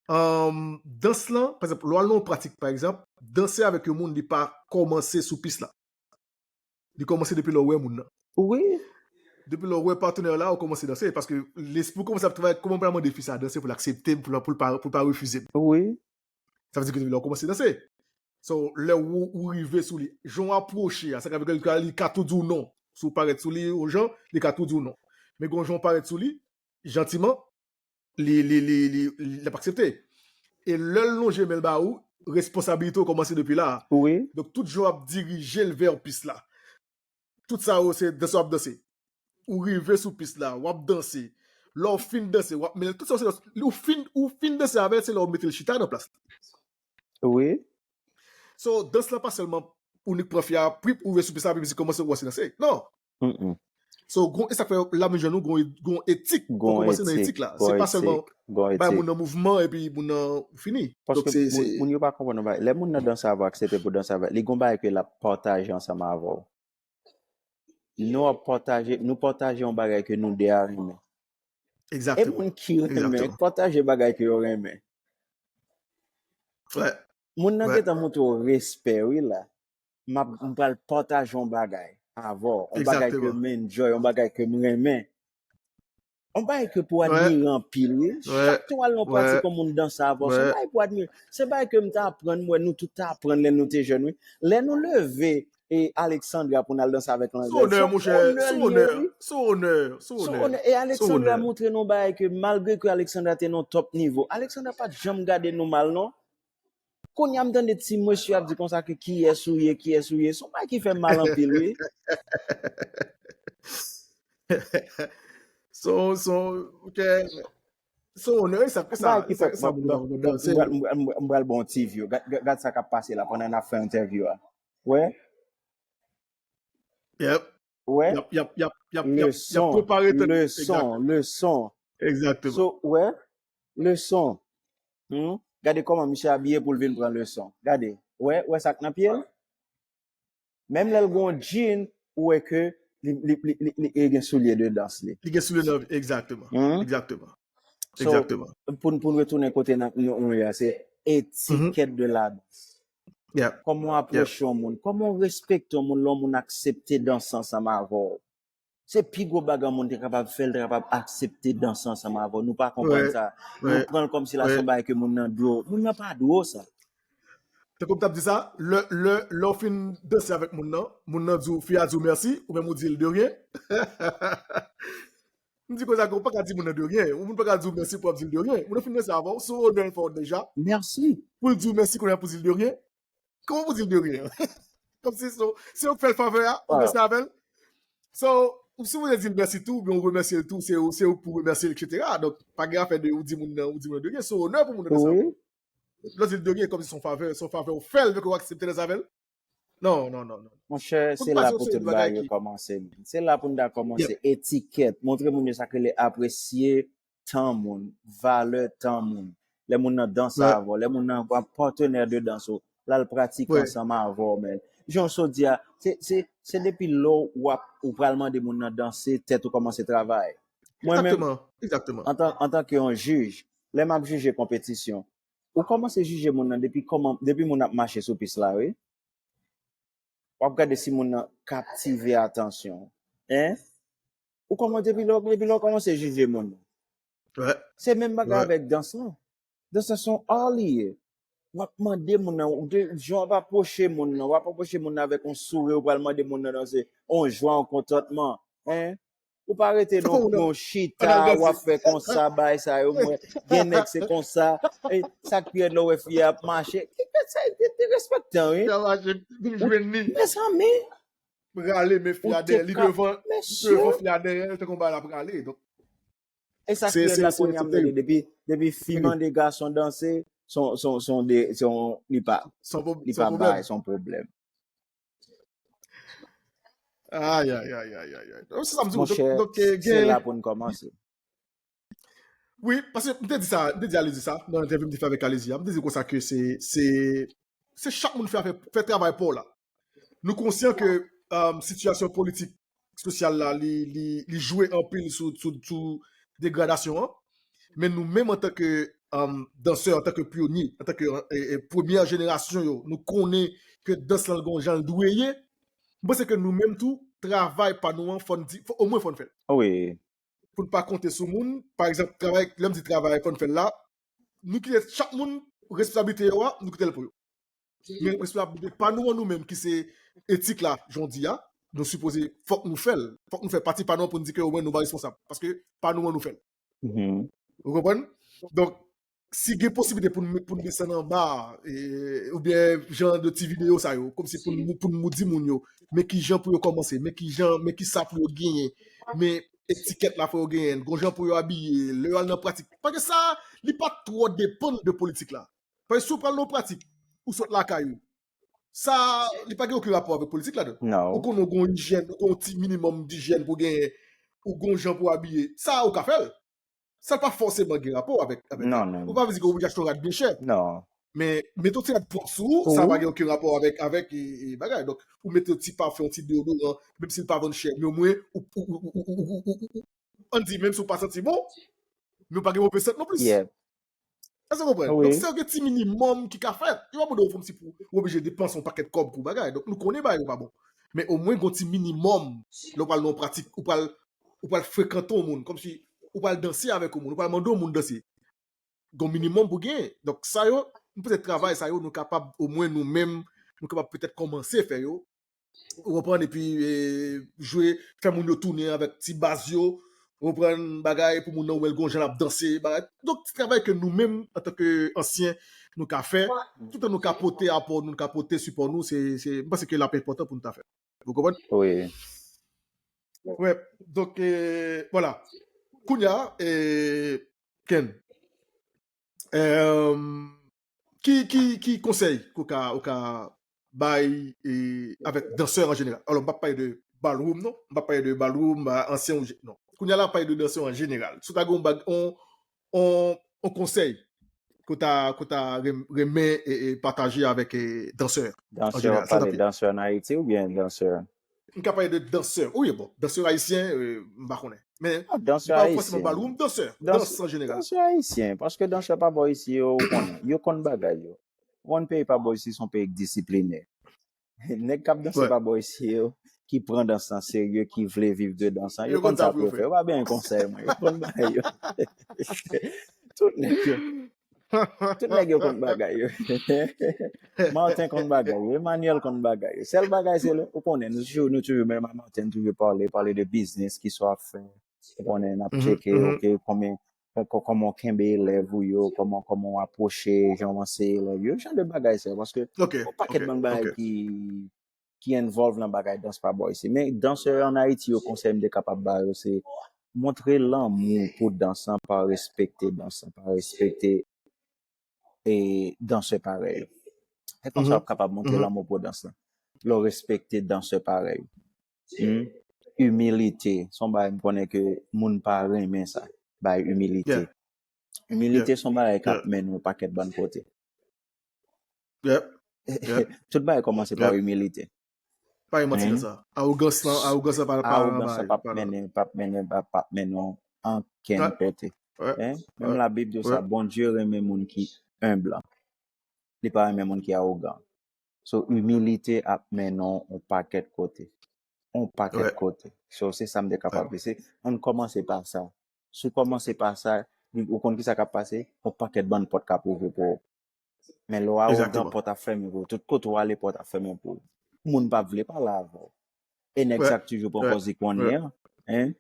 um, dans lan, pa egzanp, lè w al nan yon pratik, pa egzanp, danse avèk yon moun, li pa kòmanse sou pis la. Li kòmanse depi lè w wè moun nan. Wi. Depi lè w wè patnè w la, ou kòmanse danse. Paske lespri w kòmanse ap travay, kòman m pral mande fi sa danse pou l aksepte m, pou l, pou l pa, pou l pa refize m. Wi. Sa vle di ke depi lè w kòmanse danse. So, lè ou, ou rive sou li, jan w apwoche a, sa ka fè ke li ka, li ka tou di w non. Si w parèt sou li, yon jan, li ka tou di w non. Men gen yon jan w parèt sou li, jantiman, li, li, li, li, li, l ap aksepte. E lè l lonje men l ba ou, responsabilite w kòmanse depi la. Wi. Donk, tout jan w ap dirije l vè pis la. Tout sa yo, se danse w ap danse. Ou rive sou pis la, w ap danse. Lè w fin danse, w ap mennen l. Tout sa yo, se lè w fin, ou fin danse avè l, se lè w mete l chita nan plas li. Wi. So, dans lan pa sèlman ou nik pran fi a, prip, ou rive sou pis la, epi misye kòmanse, ou kòmanse danse. Non. So, gon, e sa k fè la menm jan nou, gon, gon etik. Gon etik, gon etik. Fò kòmanse nan etik la. Se pa sèlman bay moun nan mouvman epi moun nan fini. Paske moun, moun yo pa konprann yon bagay. Lè moun nan danse avè w, aksepte pou danse avè w, li gon bagay ke l ap pataje ansanm avè w. Nou ap pataje, nou pataje yon bagay ke nou de a renmen. E moun ki renmen, pataje bagay ke yo renmen. Moun nan gentan montre w respè, wi, la. M ap, m pral pataje yon bagay avè w, yon bagay ke m enjoy, yon bagay ke m renmen. Yon bagay ke pou admire anpil, wi. Chak tan w al nan pratik yon moun danse avè w, se yon bagay pou admire. Se yon bagay ke m t aprann, m wè nou tout t aprann lè nou te jèn, wi. Lè nou leve, e Alexandra pou n al danse avèk Landrèl, se yon onè li ye, wi. Se yon onè, se yon onè. E Alexandra montre nou bagay ke malgre ke Alexandra te nan top nivo, Alexandra pa t janm gade nou mal, non. Kounye a m tande ti mesye ap di konsa ke kiyès ou ye, kiyès ou ye. Se yon bagay ki fè m mal anpil, wi. So, so, ok. So, onè, sa, sa, sa, sa moun nan, moun nan, se m pral, m pral, m pral ba w ti view. Gad, gad, gad sa k ap pase la pandan n ap fè entèvyou a. Wè? Yep. Wè? Y ap, y ap, y ap, y ap, y ap, y ap prepare tèt. Leson, leson. Exactement. So, wè? Leson. Hmm? Gade kòman misye abiye pou l vin pran leson. Gade. Wè, wè sa k nan pye l? Menm lè l gen yon jean, ou wè ke li, li, li, li, li, li gen soulye de dans li. Li gen soulye nan, exactement. Hmm? Exactement. So, exactement. Pou n, pou n retounen kote n ap, nou, nou ye a, se etiquette de la danse. Kòman w apwoche yon moun, kòman w respekte yon moun, lè yon moun aksepte danse ansanm avè w. Se pi gwo bagay yon moun te kapab fè, l te kapab aksepte danse ansanm avè w. Nou pa konprann sa. Nou pran l kòmsi la se yon bagay ke moun nan dwe w. Moun nan pa dwe w sa. Tankou m t ap di sa, lè, lè, lè w fin danse avèk moun nan, moun nan di w, fi a di w mèsi, ou menm ou di l de rien. M di konsa ke ou pa ka di moun nan de rien. Yon moun pa ka di w mèsi pou w ap di l de rien. Moun nan fin danse avè w, se yon onè l fè w deja. Mèsi. Pou l di w mèsi, kounye a pou di l de rien. Kòman pou di l de rien? Kòmsi se, se ou k fè l favè a, ou danse avè l. So, ou sipoze di l mèsi tou, oubyen ou remèsye l tou, se ou, se ou k pou remèsye l, etsetera. Donk, pa gen afè de ou di moun nan, ou di moun nan de rien, se yon onè pou moun nan danse avè w. Lè w di l de rien, kòmsi se yon favè, se yon favè ou fè l, fè ke w aksepte danse avè l. Non, non, non, non. Monchè, se la pou tout bagay yo kòmanse. Se la pou n ta kòmanse. Etiquette. Montre moun yo sa k rele apresye tan moun, valè tan moun. Lè moun nan danse avè w, lè moun nan yon patnè de dans ou, l al pratike ansanm avè w, men. Jan w sot di a, se, se, se depi lè w ap, ou pral mande moun nan danse, tèt ou kòmanse travay. Mwen menm, antan, antanke yon jij, lè m ap jije konpetisyon, ou kòmanse jije moun nan depi kòman, depi moun ap mache sou pis la, wi. W ap gade si moun nan kaptive atansyon w. Hein? Ou kòman depi lè, depi lè w kòmanse jije moun nan. Se menm bagay avèk dans lan. Dans lan se yon art li ye. W ap mande moun nan, ou de, jan w ap apwoche moun nan, w ap apwoche moun nan avèk yon souri, ou pral mande moun nan danse, yon jwa, yon kontantman. Hein? Ou pa rete nan yon chita, w ap fè konsa, bagay sa yo, mwen, gen nèg se konsa, e sa k pi rèd lè w wè fi a ap mache, ki fè sa, te, te respektan, wi. Mezanmi, rale men fi a dèyè, li devan, li devan fi a dèyè, tankou bagay la ap rale. Donk, e sa ki rèd la kounye a, m tande, depi, depi fi mande gason danse, son, son, son, de, son, li pa, li pa bay, son pwoblèm. Ay, ay, ay, ay, ay, ay. Se sa m di w. Monchè, se la pou n kòmanse. Wi, paske m te di sa, m te di Alezi sa, nan entèvyou m te fè avèk Alezi a, m te di konsa ke se, se, se chak moun fè, fè, fè travay pa w la. Nou konsyan ke um, sitiyasyon politik, sosyal la, li, li, li jwe anpil sou, sou, sou degradasyon an. Men nou menm antanke um, dansè, antanke pyonye, antanke e, e, premyè jenerasyon yo, nou konnen ke dans lan gon jan l dwe ye. M panse ke nou menm tou, travay pa nou an, fò n di, fò, omwen fò n fè l. Wi. Pou n pa konte sou moun, pa egzanp, travay, lè m di travay fò n fè l la, nou kite chak moun responsablite yo a, nou kite l pou yo. Men responsablite pa nou an nou menm ki se etik la, jan w di a, nou sipoze, fòk nou fè l. Fòk nou fè pati pa nou an pou n di ke omwen nou pa responsab. Paske pa nou an nou fè l. Ou konprann? Donk, si gen posiblite pou n, pou n desann anba, e, oubyen jan de ti videyo sa yo, kòmsi pou n, pou n di moun yo, men ki jan pou yo kòmanse, men ki jan, men ki sa pou yo genyen, men etikèt la pou yo genyen, gon jan pou yo abiye, lè yo al nan pratik. Paske sa, li pa twò depann de politik la. Paske si w pral nan yon pratik, ou sot lakay ou, sa, li pa gen okenn rapò avèk politik ladan. Ou konnen ou gon ijyèn, ou gon ti minimòm dijyèn pou genyen, ou gon jan pou abiye. Sa, ou ka fè l. Sa pa fòseman gen rapò avèk, avèk. Non, non. Ou pa vle di ke w oblije achte yon rad byen chè. Non. Men mete yon ti rad pwòp sou ou, sa pa gen okenn rapò avèk, avèk e, e bagay. Donk, ou mete yon ti pafen, yon ti deodoran, menm si l pa vann chè, men omwen, ou, ou, ou, ou, ou, ou, ou, ou, ann di, menm si w pa santi bon, men w pa gen move sant non plis. Yeah. Èske w konprann? Wi. Donk, se yon ti minimòm ki ka fèt. Yo pa mande w fè yon ti pou, ou oblije depanse yon pakèt kòb pou bagay. Donk, nou konnen bagay yo pa bon. Men omwen, gon ti minimòm, lè w pral nan yon pratik, ou pral, ou pral frekante yon moun, kòmsi ou pral danse avèk yon moun, ou pral mande yon moun danse. Gon minimòm pou genyen. Donk, sa yo, m panse travay sa yo, nou kapab, omwen nou menm, nou kapab petèt kòmanse fè yo, ou konprann, epi e, jwe, fè moun yo tounen avèk ti baz yo, ou konprann, bagay pou moun nan wè l gon jan l ap danse, bagay. Donk, ti travay ke nou menm, antanke ansyen, nou ka fè, toutan nou ka pote apò nou, nou ka pote sipò nou, se, se, m panse ke l ap enpòtan pou nou ta fè. Ou konprann? Wi. Wè, donk, e, vwala. Kounye a, e, Ken, Em, ki, ki, ki konsèy ke w ka, ou ka bay e, avèk dansè an jeneral? Alò, m p ap pale de ballroom, non. M p ap pale de ballroom, a, ansyen ou je-, non. Kounye a la, m ap pale de dansè an jeneral. Si w ta gen yon bag, on, on, on konsèy ke w ta, ke w ta rem-, renmen e, e pataje avèk e, dansè an jeneral, sa w t ap di? Dansè an Ayiti oubyen dansè? M ka pale de dansè. Wi, bon, dansè ayisyen, e, m pa konnen. Men, li pa fòseman ballroom, dansè. Dans an jeneral. Dansè ayisyen, paske dansè pa bò isi yo, ou konnen, yo konn bagay yo. Ou konn peyi pa bò isi, se yon peyi k disipline. Nèg k ap danse pa bò isi yo, ki pran dans lan serye, ki vle viv de dans lan, yo konn sa pou yo fè. Yo pa bezwen konsèy mwen, yo konn bagay yo. Tout nèg yo. Tout nèg yo konn bagay yo. Martin konn bagay yo. Emmanuel konn bagay yo. Sèl bagay se lè, ou konnen, nou toujou, nou toujou, menm a Martin, nou toujou pale, pale de biznis, kisa w ap fè. Ou konnen, n ap tcheke, ok, konbyen, kò-, kò-, kòman w kenbe elèv ou yo, kòman, kòman w apwoche, jan w anseye elèv yo, jan de bagay sa yo. Paske, yon pakèt bann bagay ki, ki envolve nan bagay dans pa bò isi. Men dansè an Ayiti yo, konsèy m te kapab ba yo, se montre lanmou pou dans lan, pa respekte dans lan, pa respekte e dansè parèy ou. Se konsa w ap kapab montre lanmou pou dans lan. Lè w respekte dansè parèy ou. Hmm? Imilite, se yon bagay m konnen ke moun pa renmen sa, bay imilite. Imilite se yon bagay k ap mennen yon pakèt bann kote. Tout bagay kòmanse pa imilite. Pa gen manti nan sa. Awogans lan, awogans lan pa, pa, awogans lan p ap mennen, p ap mennen, p ap, p ap mennen w ankenn kote. Hein? Menm Labib di w sa, Bondye renmen moun ki enb lan. Li pa renmen moun ki awogan. So, imilite ap mennen w yon pakèt kote. Yon pakèt kote. So, se sa m te kapab di. Se, ann kòmanse pa sa. Si w kòmanse pa sa, ou konn kisa k ap pase? Yon pakèt bann pòt k ap ouvri pou ou. Men lè w awogan, pòt ap fèmen pou ou. Tout kote w ale, pòt ap fèmen pou ou. Moun p ap vle pale avè w. E nèg sa k toujou pran pòz li konnen an, hein?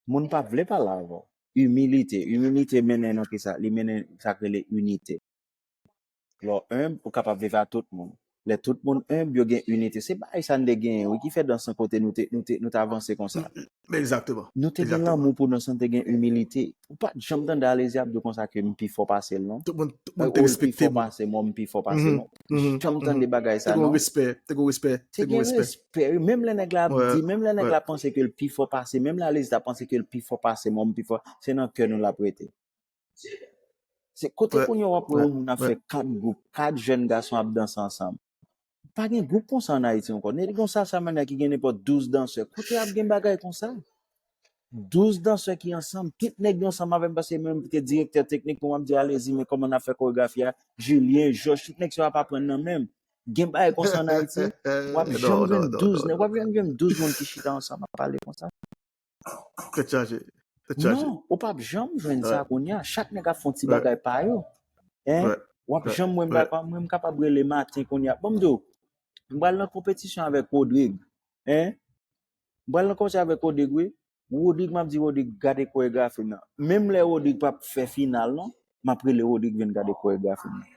Moun p ap vle pale avè w. Imilite. Imilite mennen nan kisa? Li mennen sa k rele inite. Lè w enb, ou kapab viv ak tout moun. Lè tout moun enb, yo gen inite. Se bagay sa n te genyen, wi, ki fè dans lan kote nou te, nou te, nou te avanse konsa. Egzakteman. Nou te gen lanmou pou dans lan, te gen imilite. Ou pa t janm tande Alezi ap di w konsa ke m pi fò pase l, non. Tout moun, tout moun te respekte m. Ou pi fò pase m, ou pi fò pase mwen. Janm tande bagay sa, non. Te gen respè, te gen respè, te gen respè. Menm lè nèg la ap di, menm lè nèg la panse ke l pi fò pase, menm lè Alezi ta panse ke l pi fò pase mwen, m pi fò, se nan kè nou l ap rete. Se kote kounye a w ap wè yon moun ap fè kat gwoup, kat jèn gason ap danse ansanm. Pa gen gwoup konsa ann Ayiti ankò. Nèg gen yon salsa mania ki gen nenpòt douz dansè. Kote ap gen bagay konsa? Douz dansè ki ansanm, tout nèg yo ansanm avè m, paske mwen m te direktè teknik pou m ap di Alezi, men kòman n ap fè koregrafi a, Julien, Georges, tout nèg sa yo ap aprann nan men m. Gen bagay konsa ann Ayiti? W ap janm jwenn douz nèg, w ap janm jwenn douz moun ki chita ansanm ap pale konsa. Tèt chaje. Tèt chaje. Non, ou p ap janm jwenn sa kounye a. Chak nèg ap fè yon ti bagay pa yo. Hein? W ap janm wè m pa, mwen m kapab rele maten kounye a. Bon, m di w, m pral nan konpetisyon avèk Rodrigue. Hein? M pral nan konpetisyon avèk Rodrigue, wi. Rodrigue, m ap di Rodrigue, gade koregrafi m nan. Menm lè Rodrigue p ap fè final, non, m ap rele Rodrigue vin gade koregrafi m nan.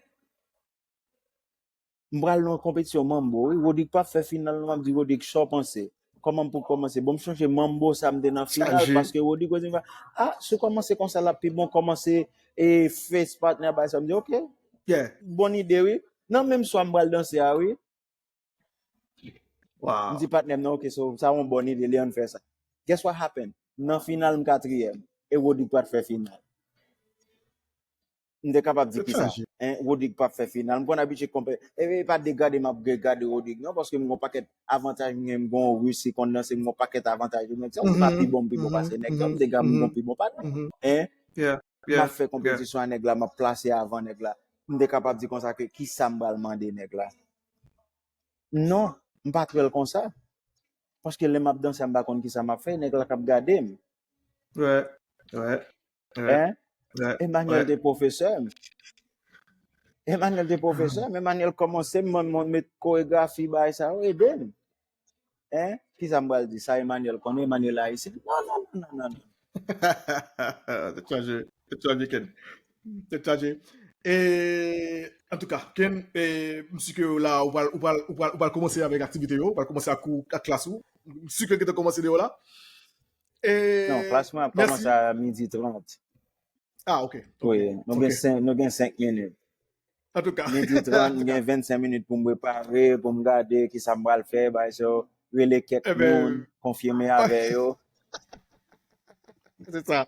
M pral nan yon konpetisyon manbo, wi. Rodrigue p ap fè final, non, m ap di Rodrigue, sa w panse? Kòman m pou kòmanse? Bon, m sonje manbo sa m te nan final, paske Rodrigue di m, ah, si w kòmanse konsa, l ap pi bon, kòmanse e face partner, bagay sa. M di, ok. Bon ide, wi. Nan menm swa m pral danse a, wi. M di patnè m nan, ok, so, sa yon bòn ide, li ann fè sa. Guess what happened? Nan final, m katriyèm. E Rodrigue pa t fè final. M te kapab di kisa? Hein, Rodrigue pa t fè final. M konn abitye konpè. E, e pa degade m ap degade Rodrigue, non, paske m gon pakèt avantaj, m gen, m gon Ris ki konn danse, m gon pakèt avantaj. M di, m pa pi bon, m pi bon pase nèg, non, m dega m gon pi bon patnè. Hein? M ap fè konpetisyon a nèg la, m ap plase avan nèg la. M te kapab di konsa ke kisa m pral mande nèg la. Non, m pa t wè l konsa. Paske lè m ap danse a, m pa konn kisa m ap fè, nèg la k ap gade m. Wè, wè, wè. Hein? Emmanuel te pwofesè m. Emmanuel te pwofesè m. Emmanuel kòmanse m, mwen, mwen met koregrafi, bagay sa yo, ede m. Hein? Kisa m pral di? Sa Emmanuel konnen, Emmanuel ayisyen. Non, non, non, non, non, non. Tèt chaje, tèt chaje, Ken. Tèt chaje. E, antouka, Ken, e, m si ke la, ou pral, ou pral, ou pral, ou pral kòmanse avèk aktivite yo, ou pral kòmanse ak kou, ak klas ou. M si ke gentan kòmanse deyò la. E, non, klas mwen ap kòmanse a midi trant. Ah, ok. Wi, nou gen senk, nou gen senk minit. Antouka. Midi trant, m gen vennsenk minit pou m prepare, pou m gade kisa m pral fè, bay so, rele kèk moun, konfime avè yo. Se sa.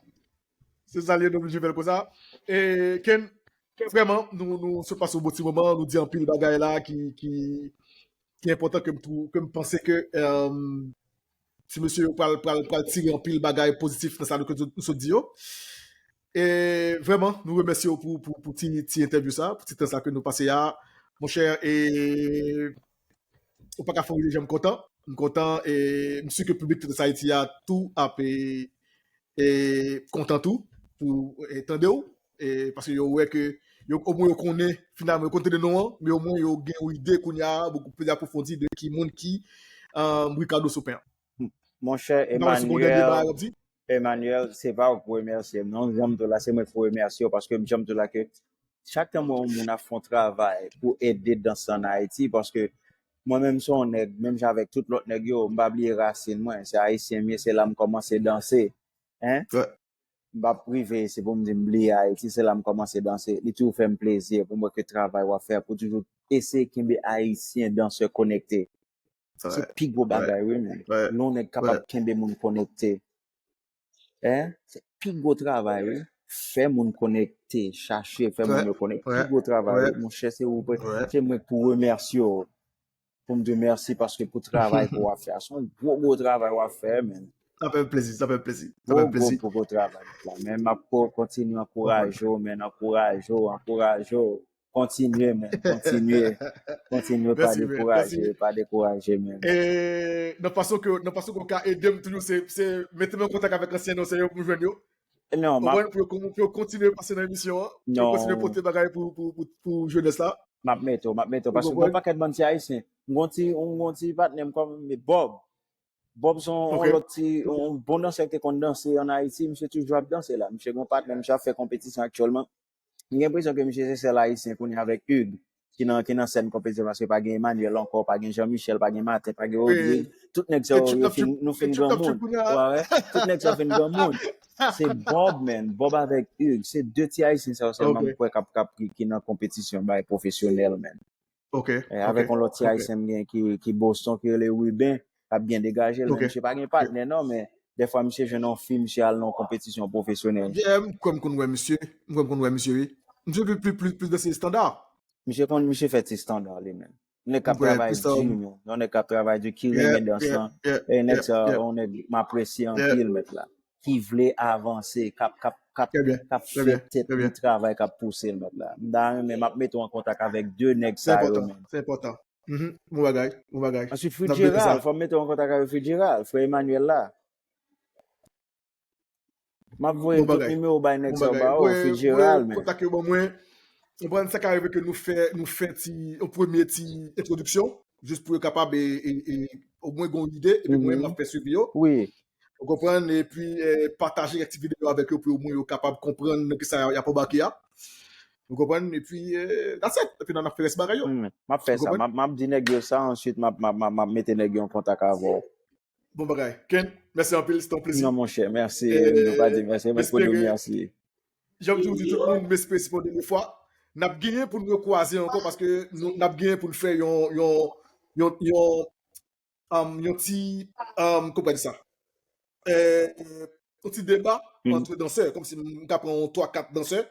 Se sa li ye, nou oblije fè l konsa. E, Ken, vrèman, nou, nou sot pase yon bon ti moman, nou di anpil bagay la ki, ki, ki enpòtan ke m tou, ke m panse ke, euh, ti mesye yo pral, pral, pral tire anpil bagay pozitif nan sa nou, ke nou sot di yo. E vrèman, nou remèsye w pou, pou, pou ti, ti entèvyou sa, pou ti tan sa ke nou pase a. Monchè, e ou pa ka fè yon jan m kontan. M kontan, e m si ke piblik Tandans Ayiti a tou ap, e, e kontan tou pou, e, tande w, e, paske yo wè ke yo, omwen yo konnen, finalman, yo konn tande non an, men omwen yo gen yon ide kounye a, bokou pli apwofondi de ki moun ki, euh, Ricardo Sopin an. Monchè Emmanuel, Emmanuel, se pa ou k pou remèsye m, non, jan m di w la, se mwen k pou remèsye w, paske jan m di w la ke chak tan m wè yon moun ap fè yon travay pou ede dans ann Ayiti, paske mwen menm se yon nèg, menm jan avèk tout lòt nèg yo, m pa bliye rasin mwen, se ayisyen m ye, se la m kòmanse danse. Hein? M p ap rive, se pou m di m bliye Ayiti, se la m kòmanse danse. Li toujou fè m plezi pou m wè ke travay w ap fè a, pou toujou eseye kenbe ayisyen dansè konekte. Se pi gwo bagay, wi, men. Lè yon nèg kapab kenbe moun konekte. Hein? Se pi gwo travay, wi. Fè moun konekte, chache fè moun yo konekte. Pi gwo travay, wi. Monchè, se ou, se mwen k pou remèsye w. Pou m di w mèsi paske pou travay ke w ap fè a. Se yon gwo, gwo travay w ap fè, men. Sa fè m plezi, sa fè m plezi. Sa fè m plezi. Gwo, gwo, gwo, gwo travay la. Men m ap ko-, kontinye ankouraje w, men ankouraje w, ankouraje w. Kontinye, men. Kontinye. Kontinye, pa dekouraje, pa dekouraje, men. E nan fason ke, nan fason ke w ka ede m toujou, se, se mete m an kontak avèk ansyen dansè yo pou m jwenn yo. Non, m ap... Pou yo, pou yo kontinye pase nan emisyon an, pou yo kontinye pote bagay pou, pou, pou, pou jenès la. M ap mete w, m ap mete w, paske m gon pakèt bann ti ayisyen. M gon ti, m gon ti patnè m kòm Bob. Bob se yon lòt ti, yon bon dansè ki te konn danse ann Ayiti, misye toujou ap danse la. Misye gon patnè, misye ap fè konpetisyon aktyèlman. M gen enpresyon ke misye se sèl ayisyen kounye a avèk Hugues. ki nan, ki nan sèn konpetisyon, paske pa gen Emmanuel ankò, pa gen Jean Michel, pa gen Martin, pa gen Rodrigue. Tout nèg sa yo, yo fin, nou fin granmoun. Wè, wè. Tout nèg sa yo fin granmoun. Se Bob, man. Bob avèk Hugues. Se de ti ayisyen sa yo sèlman m kwè k ap, k ap, ki, ki nan konpetisyon bay pwofesyonèl, man. E avèk yon lòt ti ayisyen m gen ki, ki Boston, ki rele Ruben, k ap byen degaje l, men misye pa gen patnè non, men dèfwa misye jwenn yon fi, misye al nan yon konpetisyon pwofesyonèl. Yeah, m kwè m konn wè misye. M kwè m konn wè misye, wi. Misye plis, plis, plis, plis nan se estanda. Misye konn, misye fè ti estanda li menm. Nèg k ap travay di, yon nèg k ap travay di, ki renmen dans lan. E nèg sa, yon nèg m apresye anpil, mèt la. Ki vle avanse, k ap, k ap, k ap, k ap fè tèt li travay, k ap pouse l, mèt la. M ta renmen, m ap mete w an kontak avèk de nèg sa yo menm. Se enpòtan, se enpòtan. Bon bagay, bon bagay. Answit, Fitzgerald, fò m mete w an kontak avèk Fitzgerald, frè Emmanuel la. M ap voye tout nimewo bay nèg sa yo ba ou, Fitzgerald, men. Kontak yo ban mwen. Ou konprann, sa ka rive ke nou fè, nou fè ti, yon premye ti entwodiksyon, jis pou yo kapab, e, e, e, omwen gen yon ide, epi mwen, m ap fè swivi yo. Wi. Ou konprann, epi, e, pataje kèk ti videyo avèk yo pou omwen yo kapab konprann nan kisa y ap anbake a. Ou konprann, epi, e, that's it. Epi n ap fè rès bagay yo. M ap fè sa, m ap, m ap di nèg yo sa, answit m ap, m ap, m ap, m ap mete nèg yo an kontak avè w. Bon bagay. Ken, mèsi anpil, se te yon plezi. Non, monchè, mèsi. Nou pa di mèsi, mwen pou nou mèsi. Jan m toujou di tout moun, m espere se pa yon dènye fwa. N ap genyen pou nou kwaze ankò paske nou, n ap genyen pou n fè yon, yon, yon, yon, um, yon ti, um, kòman di sa? Eh, yon ti deba ant dansè, kòmsi m ka pran yon twa, kat dansè,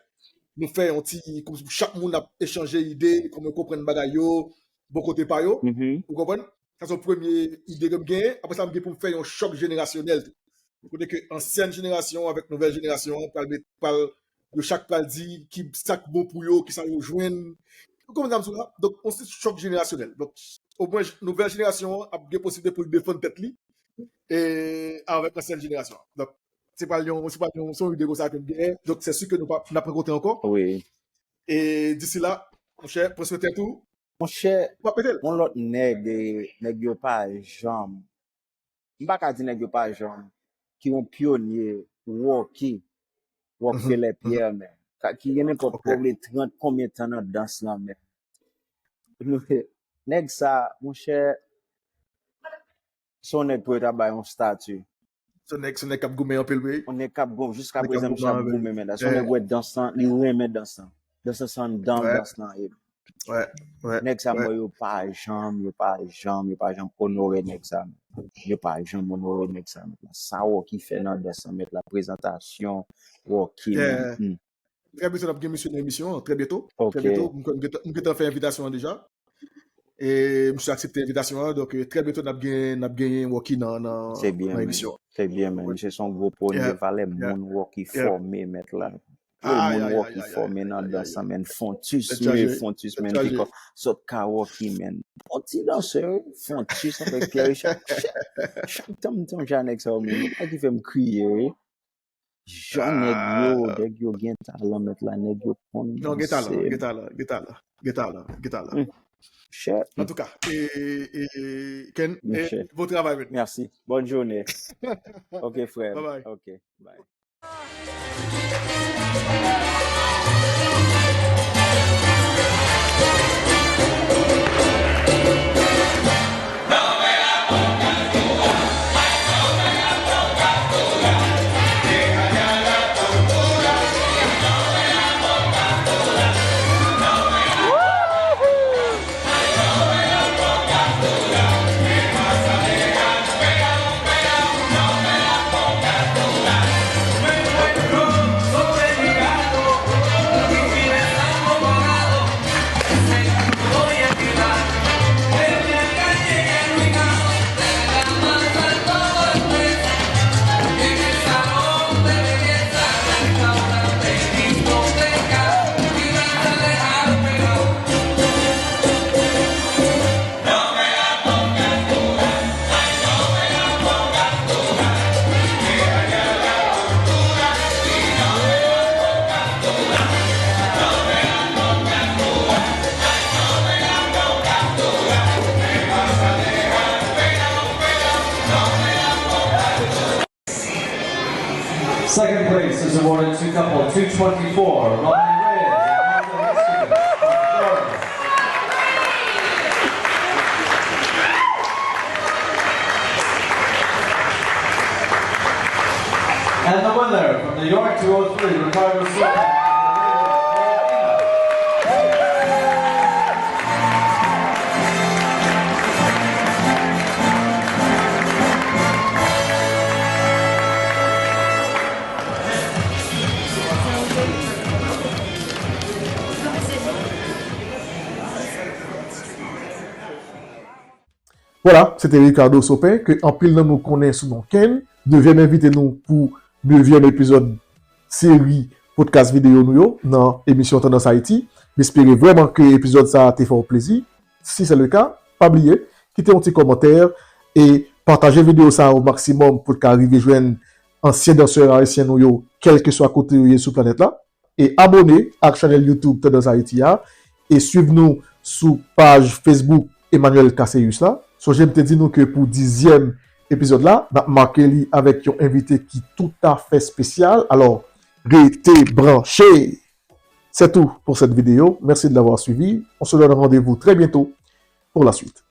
nou fè yon ti, kòmsi chak moun ap echanje ide, kòman yo konprann bagay yo, bò kote pa yo, ou konprann? Sa se yon premye ide ke m genyen. Apre sa, m gen pou m fè yon chòk jenerasyonèl tou. Kote ke ansyen jenerasyon avèk nouvèl jenerasyon an pral met, pral, yo chak pral di ki sa k bon pou yo, ki sa yo jwenn. Ou konprann sa m di w la? Donk, yon ti chòk jenerasyonèl. Donk, omwen, nouvèl jenerasyon an ap gen posiblite pou l defann tèt li e avèk ansyen jenerasyon an. Donk, se pral yon, se pral yon, se yon ide konsa ke m genyen. Donk, se si ke nou pa, n ap rankontre ankò. Wi. E disi la, monchè, pran swen tèt ou. Monchè, yon lòt nèg, e, nèg yo pa janm, m pa ka di nèg yo pa janm, ki yon pyonye, Rocky, Rockefeller Pierre, men, ka, ki gen nenpòt pwoblèm trant konbyen tan nan dans lan, men. Nèg sa, monchè, se yon nèg pou yo ta bay yon estati. Se yon nèg, se yon nèg k ap goumen anpil, wi. Yon nèg k ap goumen, jiska prezan, misye ap goumen, men. Se yon nèg wè dans lan, li renmen dans lan. Dans lan se anndan dans lan ye. Nèg sa, mwen, yo pa janm, yo pa janm, yo pa janm onore nèg sa. Yo pa janm onore nèg sa. Sa Rocky fè nan dans lan, mèt la, prezantasyon, Rocky, men. Trè byento n ap gen misye nan emisyon an, trè byento. Trè byento. M, m gentan, m gentan fè envitasyon an deja. E misye aksepte envitasyon an, donk, e, trè byento n ap gen, n ap genyen Rocky nan, nan, nan emisyon an. Se byen, men. Misye se yon gwo pwonyè valè moun Rocky fòme, mèt la. Anpil moun Rocky fòme nan dans lan, men. Fontus, men, Fontus, men, ki kò, sòt ka Rocky, men. Bon ti dansè, wi. Fontus avèk Pierre Richard. Chak, chak tan m sonje a nèg sa yo, men, sa ki fè m kriye, wi. Jan nèg yo, nèg yo gen talan, mèt la, nèg yo konn danse. Non, gen talan, gen talan, gen talan, gen talan, gen talan. Antouka, e, e, e, Ken, e, bon travay, men. Mèsi. Bòn jounen. Ok, frè. Bye bye. Ok, bye. Second place is awarded to couple two twenty-four, Ronnie Reyes and Martha Heston from Florida. And the winner from New York two oh three, Ricardo Sosa. Vwala, se te Ricardo Sopin, ke anpil nan nou konnen sou non Ken, dezyèm envite nou pou dezyèm epizòd seri podcast videyo nou yo nan emisyon Tandans Ayiti. M espere vrèman ke epizòd sa a te fè w plezi. Si se le ka, pa bliye, kite yon ti kòmantè e pataje videyo sa a o maksimòm pou l ka rive jwenn ansyen dansè ayisyen nou yo, kèlkeswa kote yo ye sou planèt la. E abone ak chanèl YouTube Tandans Ayiti a, e swiv nou sou paj Facebook Emmanuel Caceus la. Sonje m te di nou ke pou dizyèm epizòd la, n ap make li avèk yon envite ki toutafè espesyal. Alò, rete branche! C'est tout pour cette vidéo. Merci de l'avoir suivi. On se donne rendez-vous très bientôt pour la suite.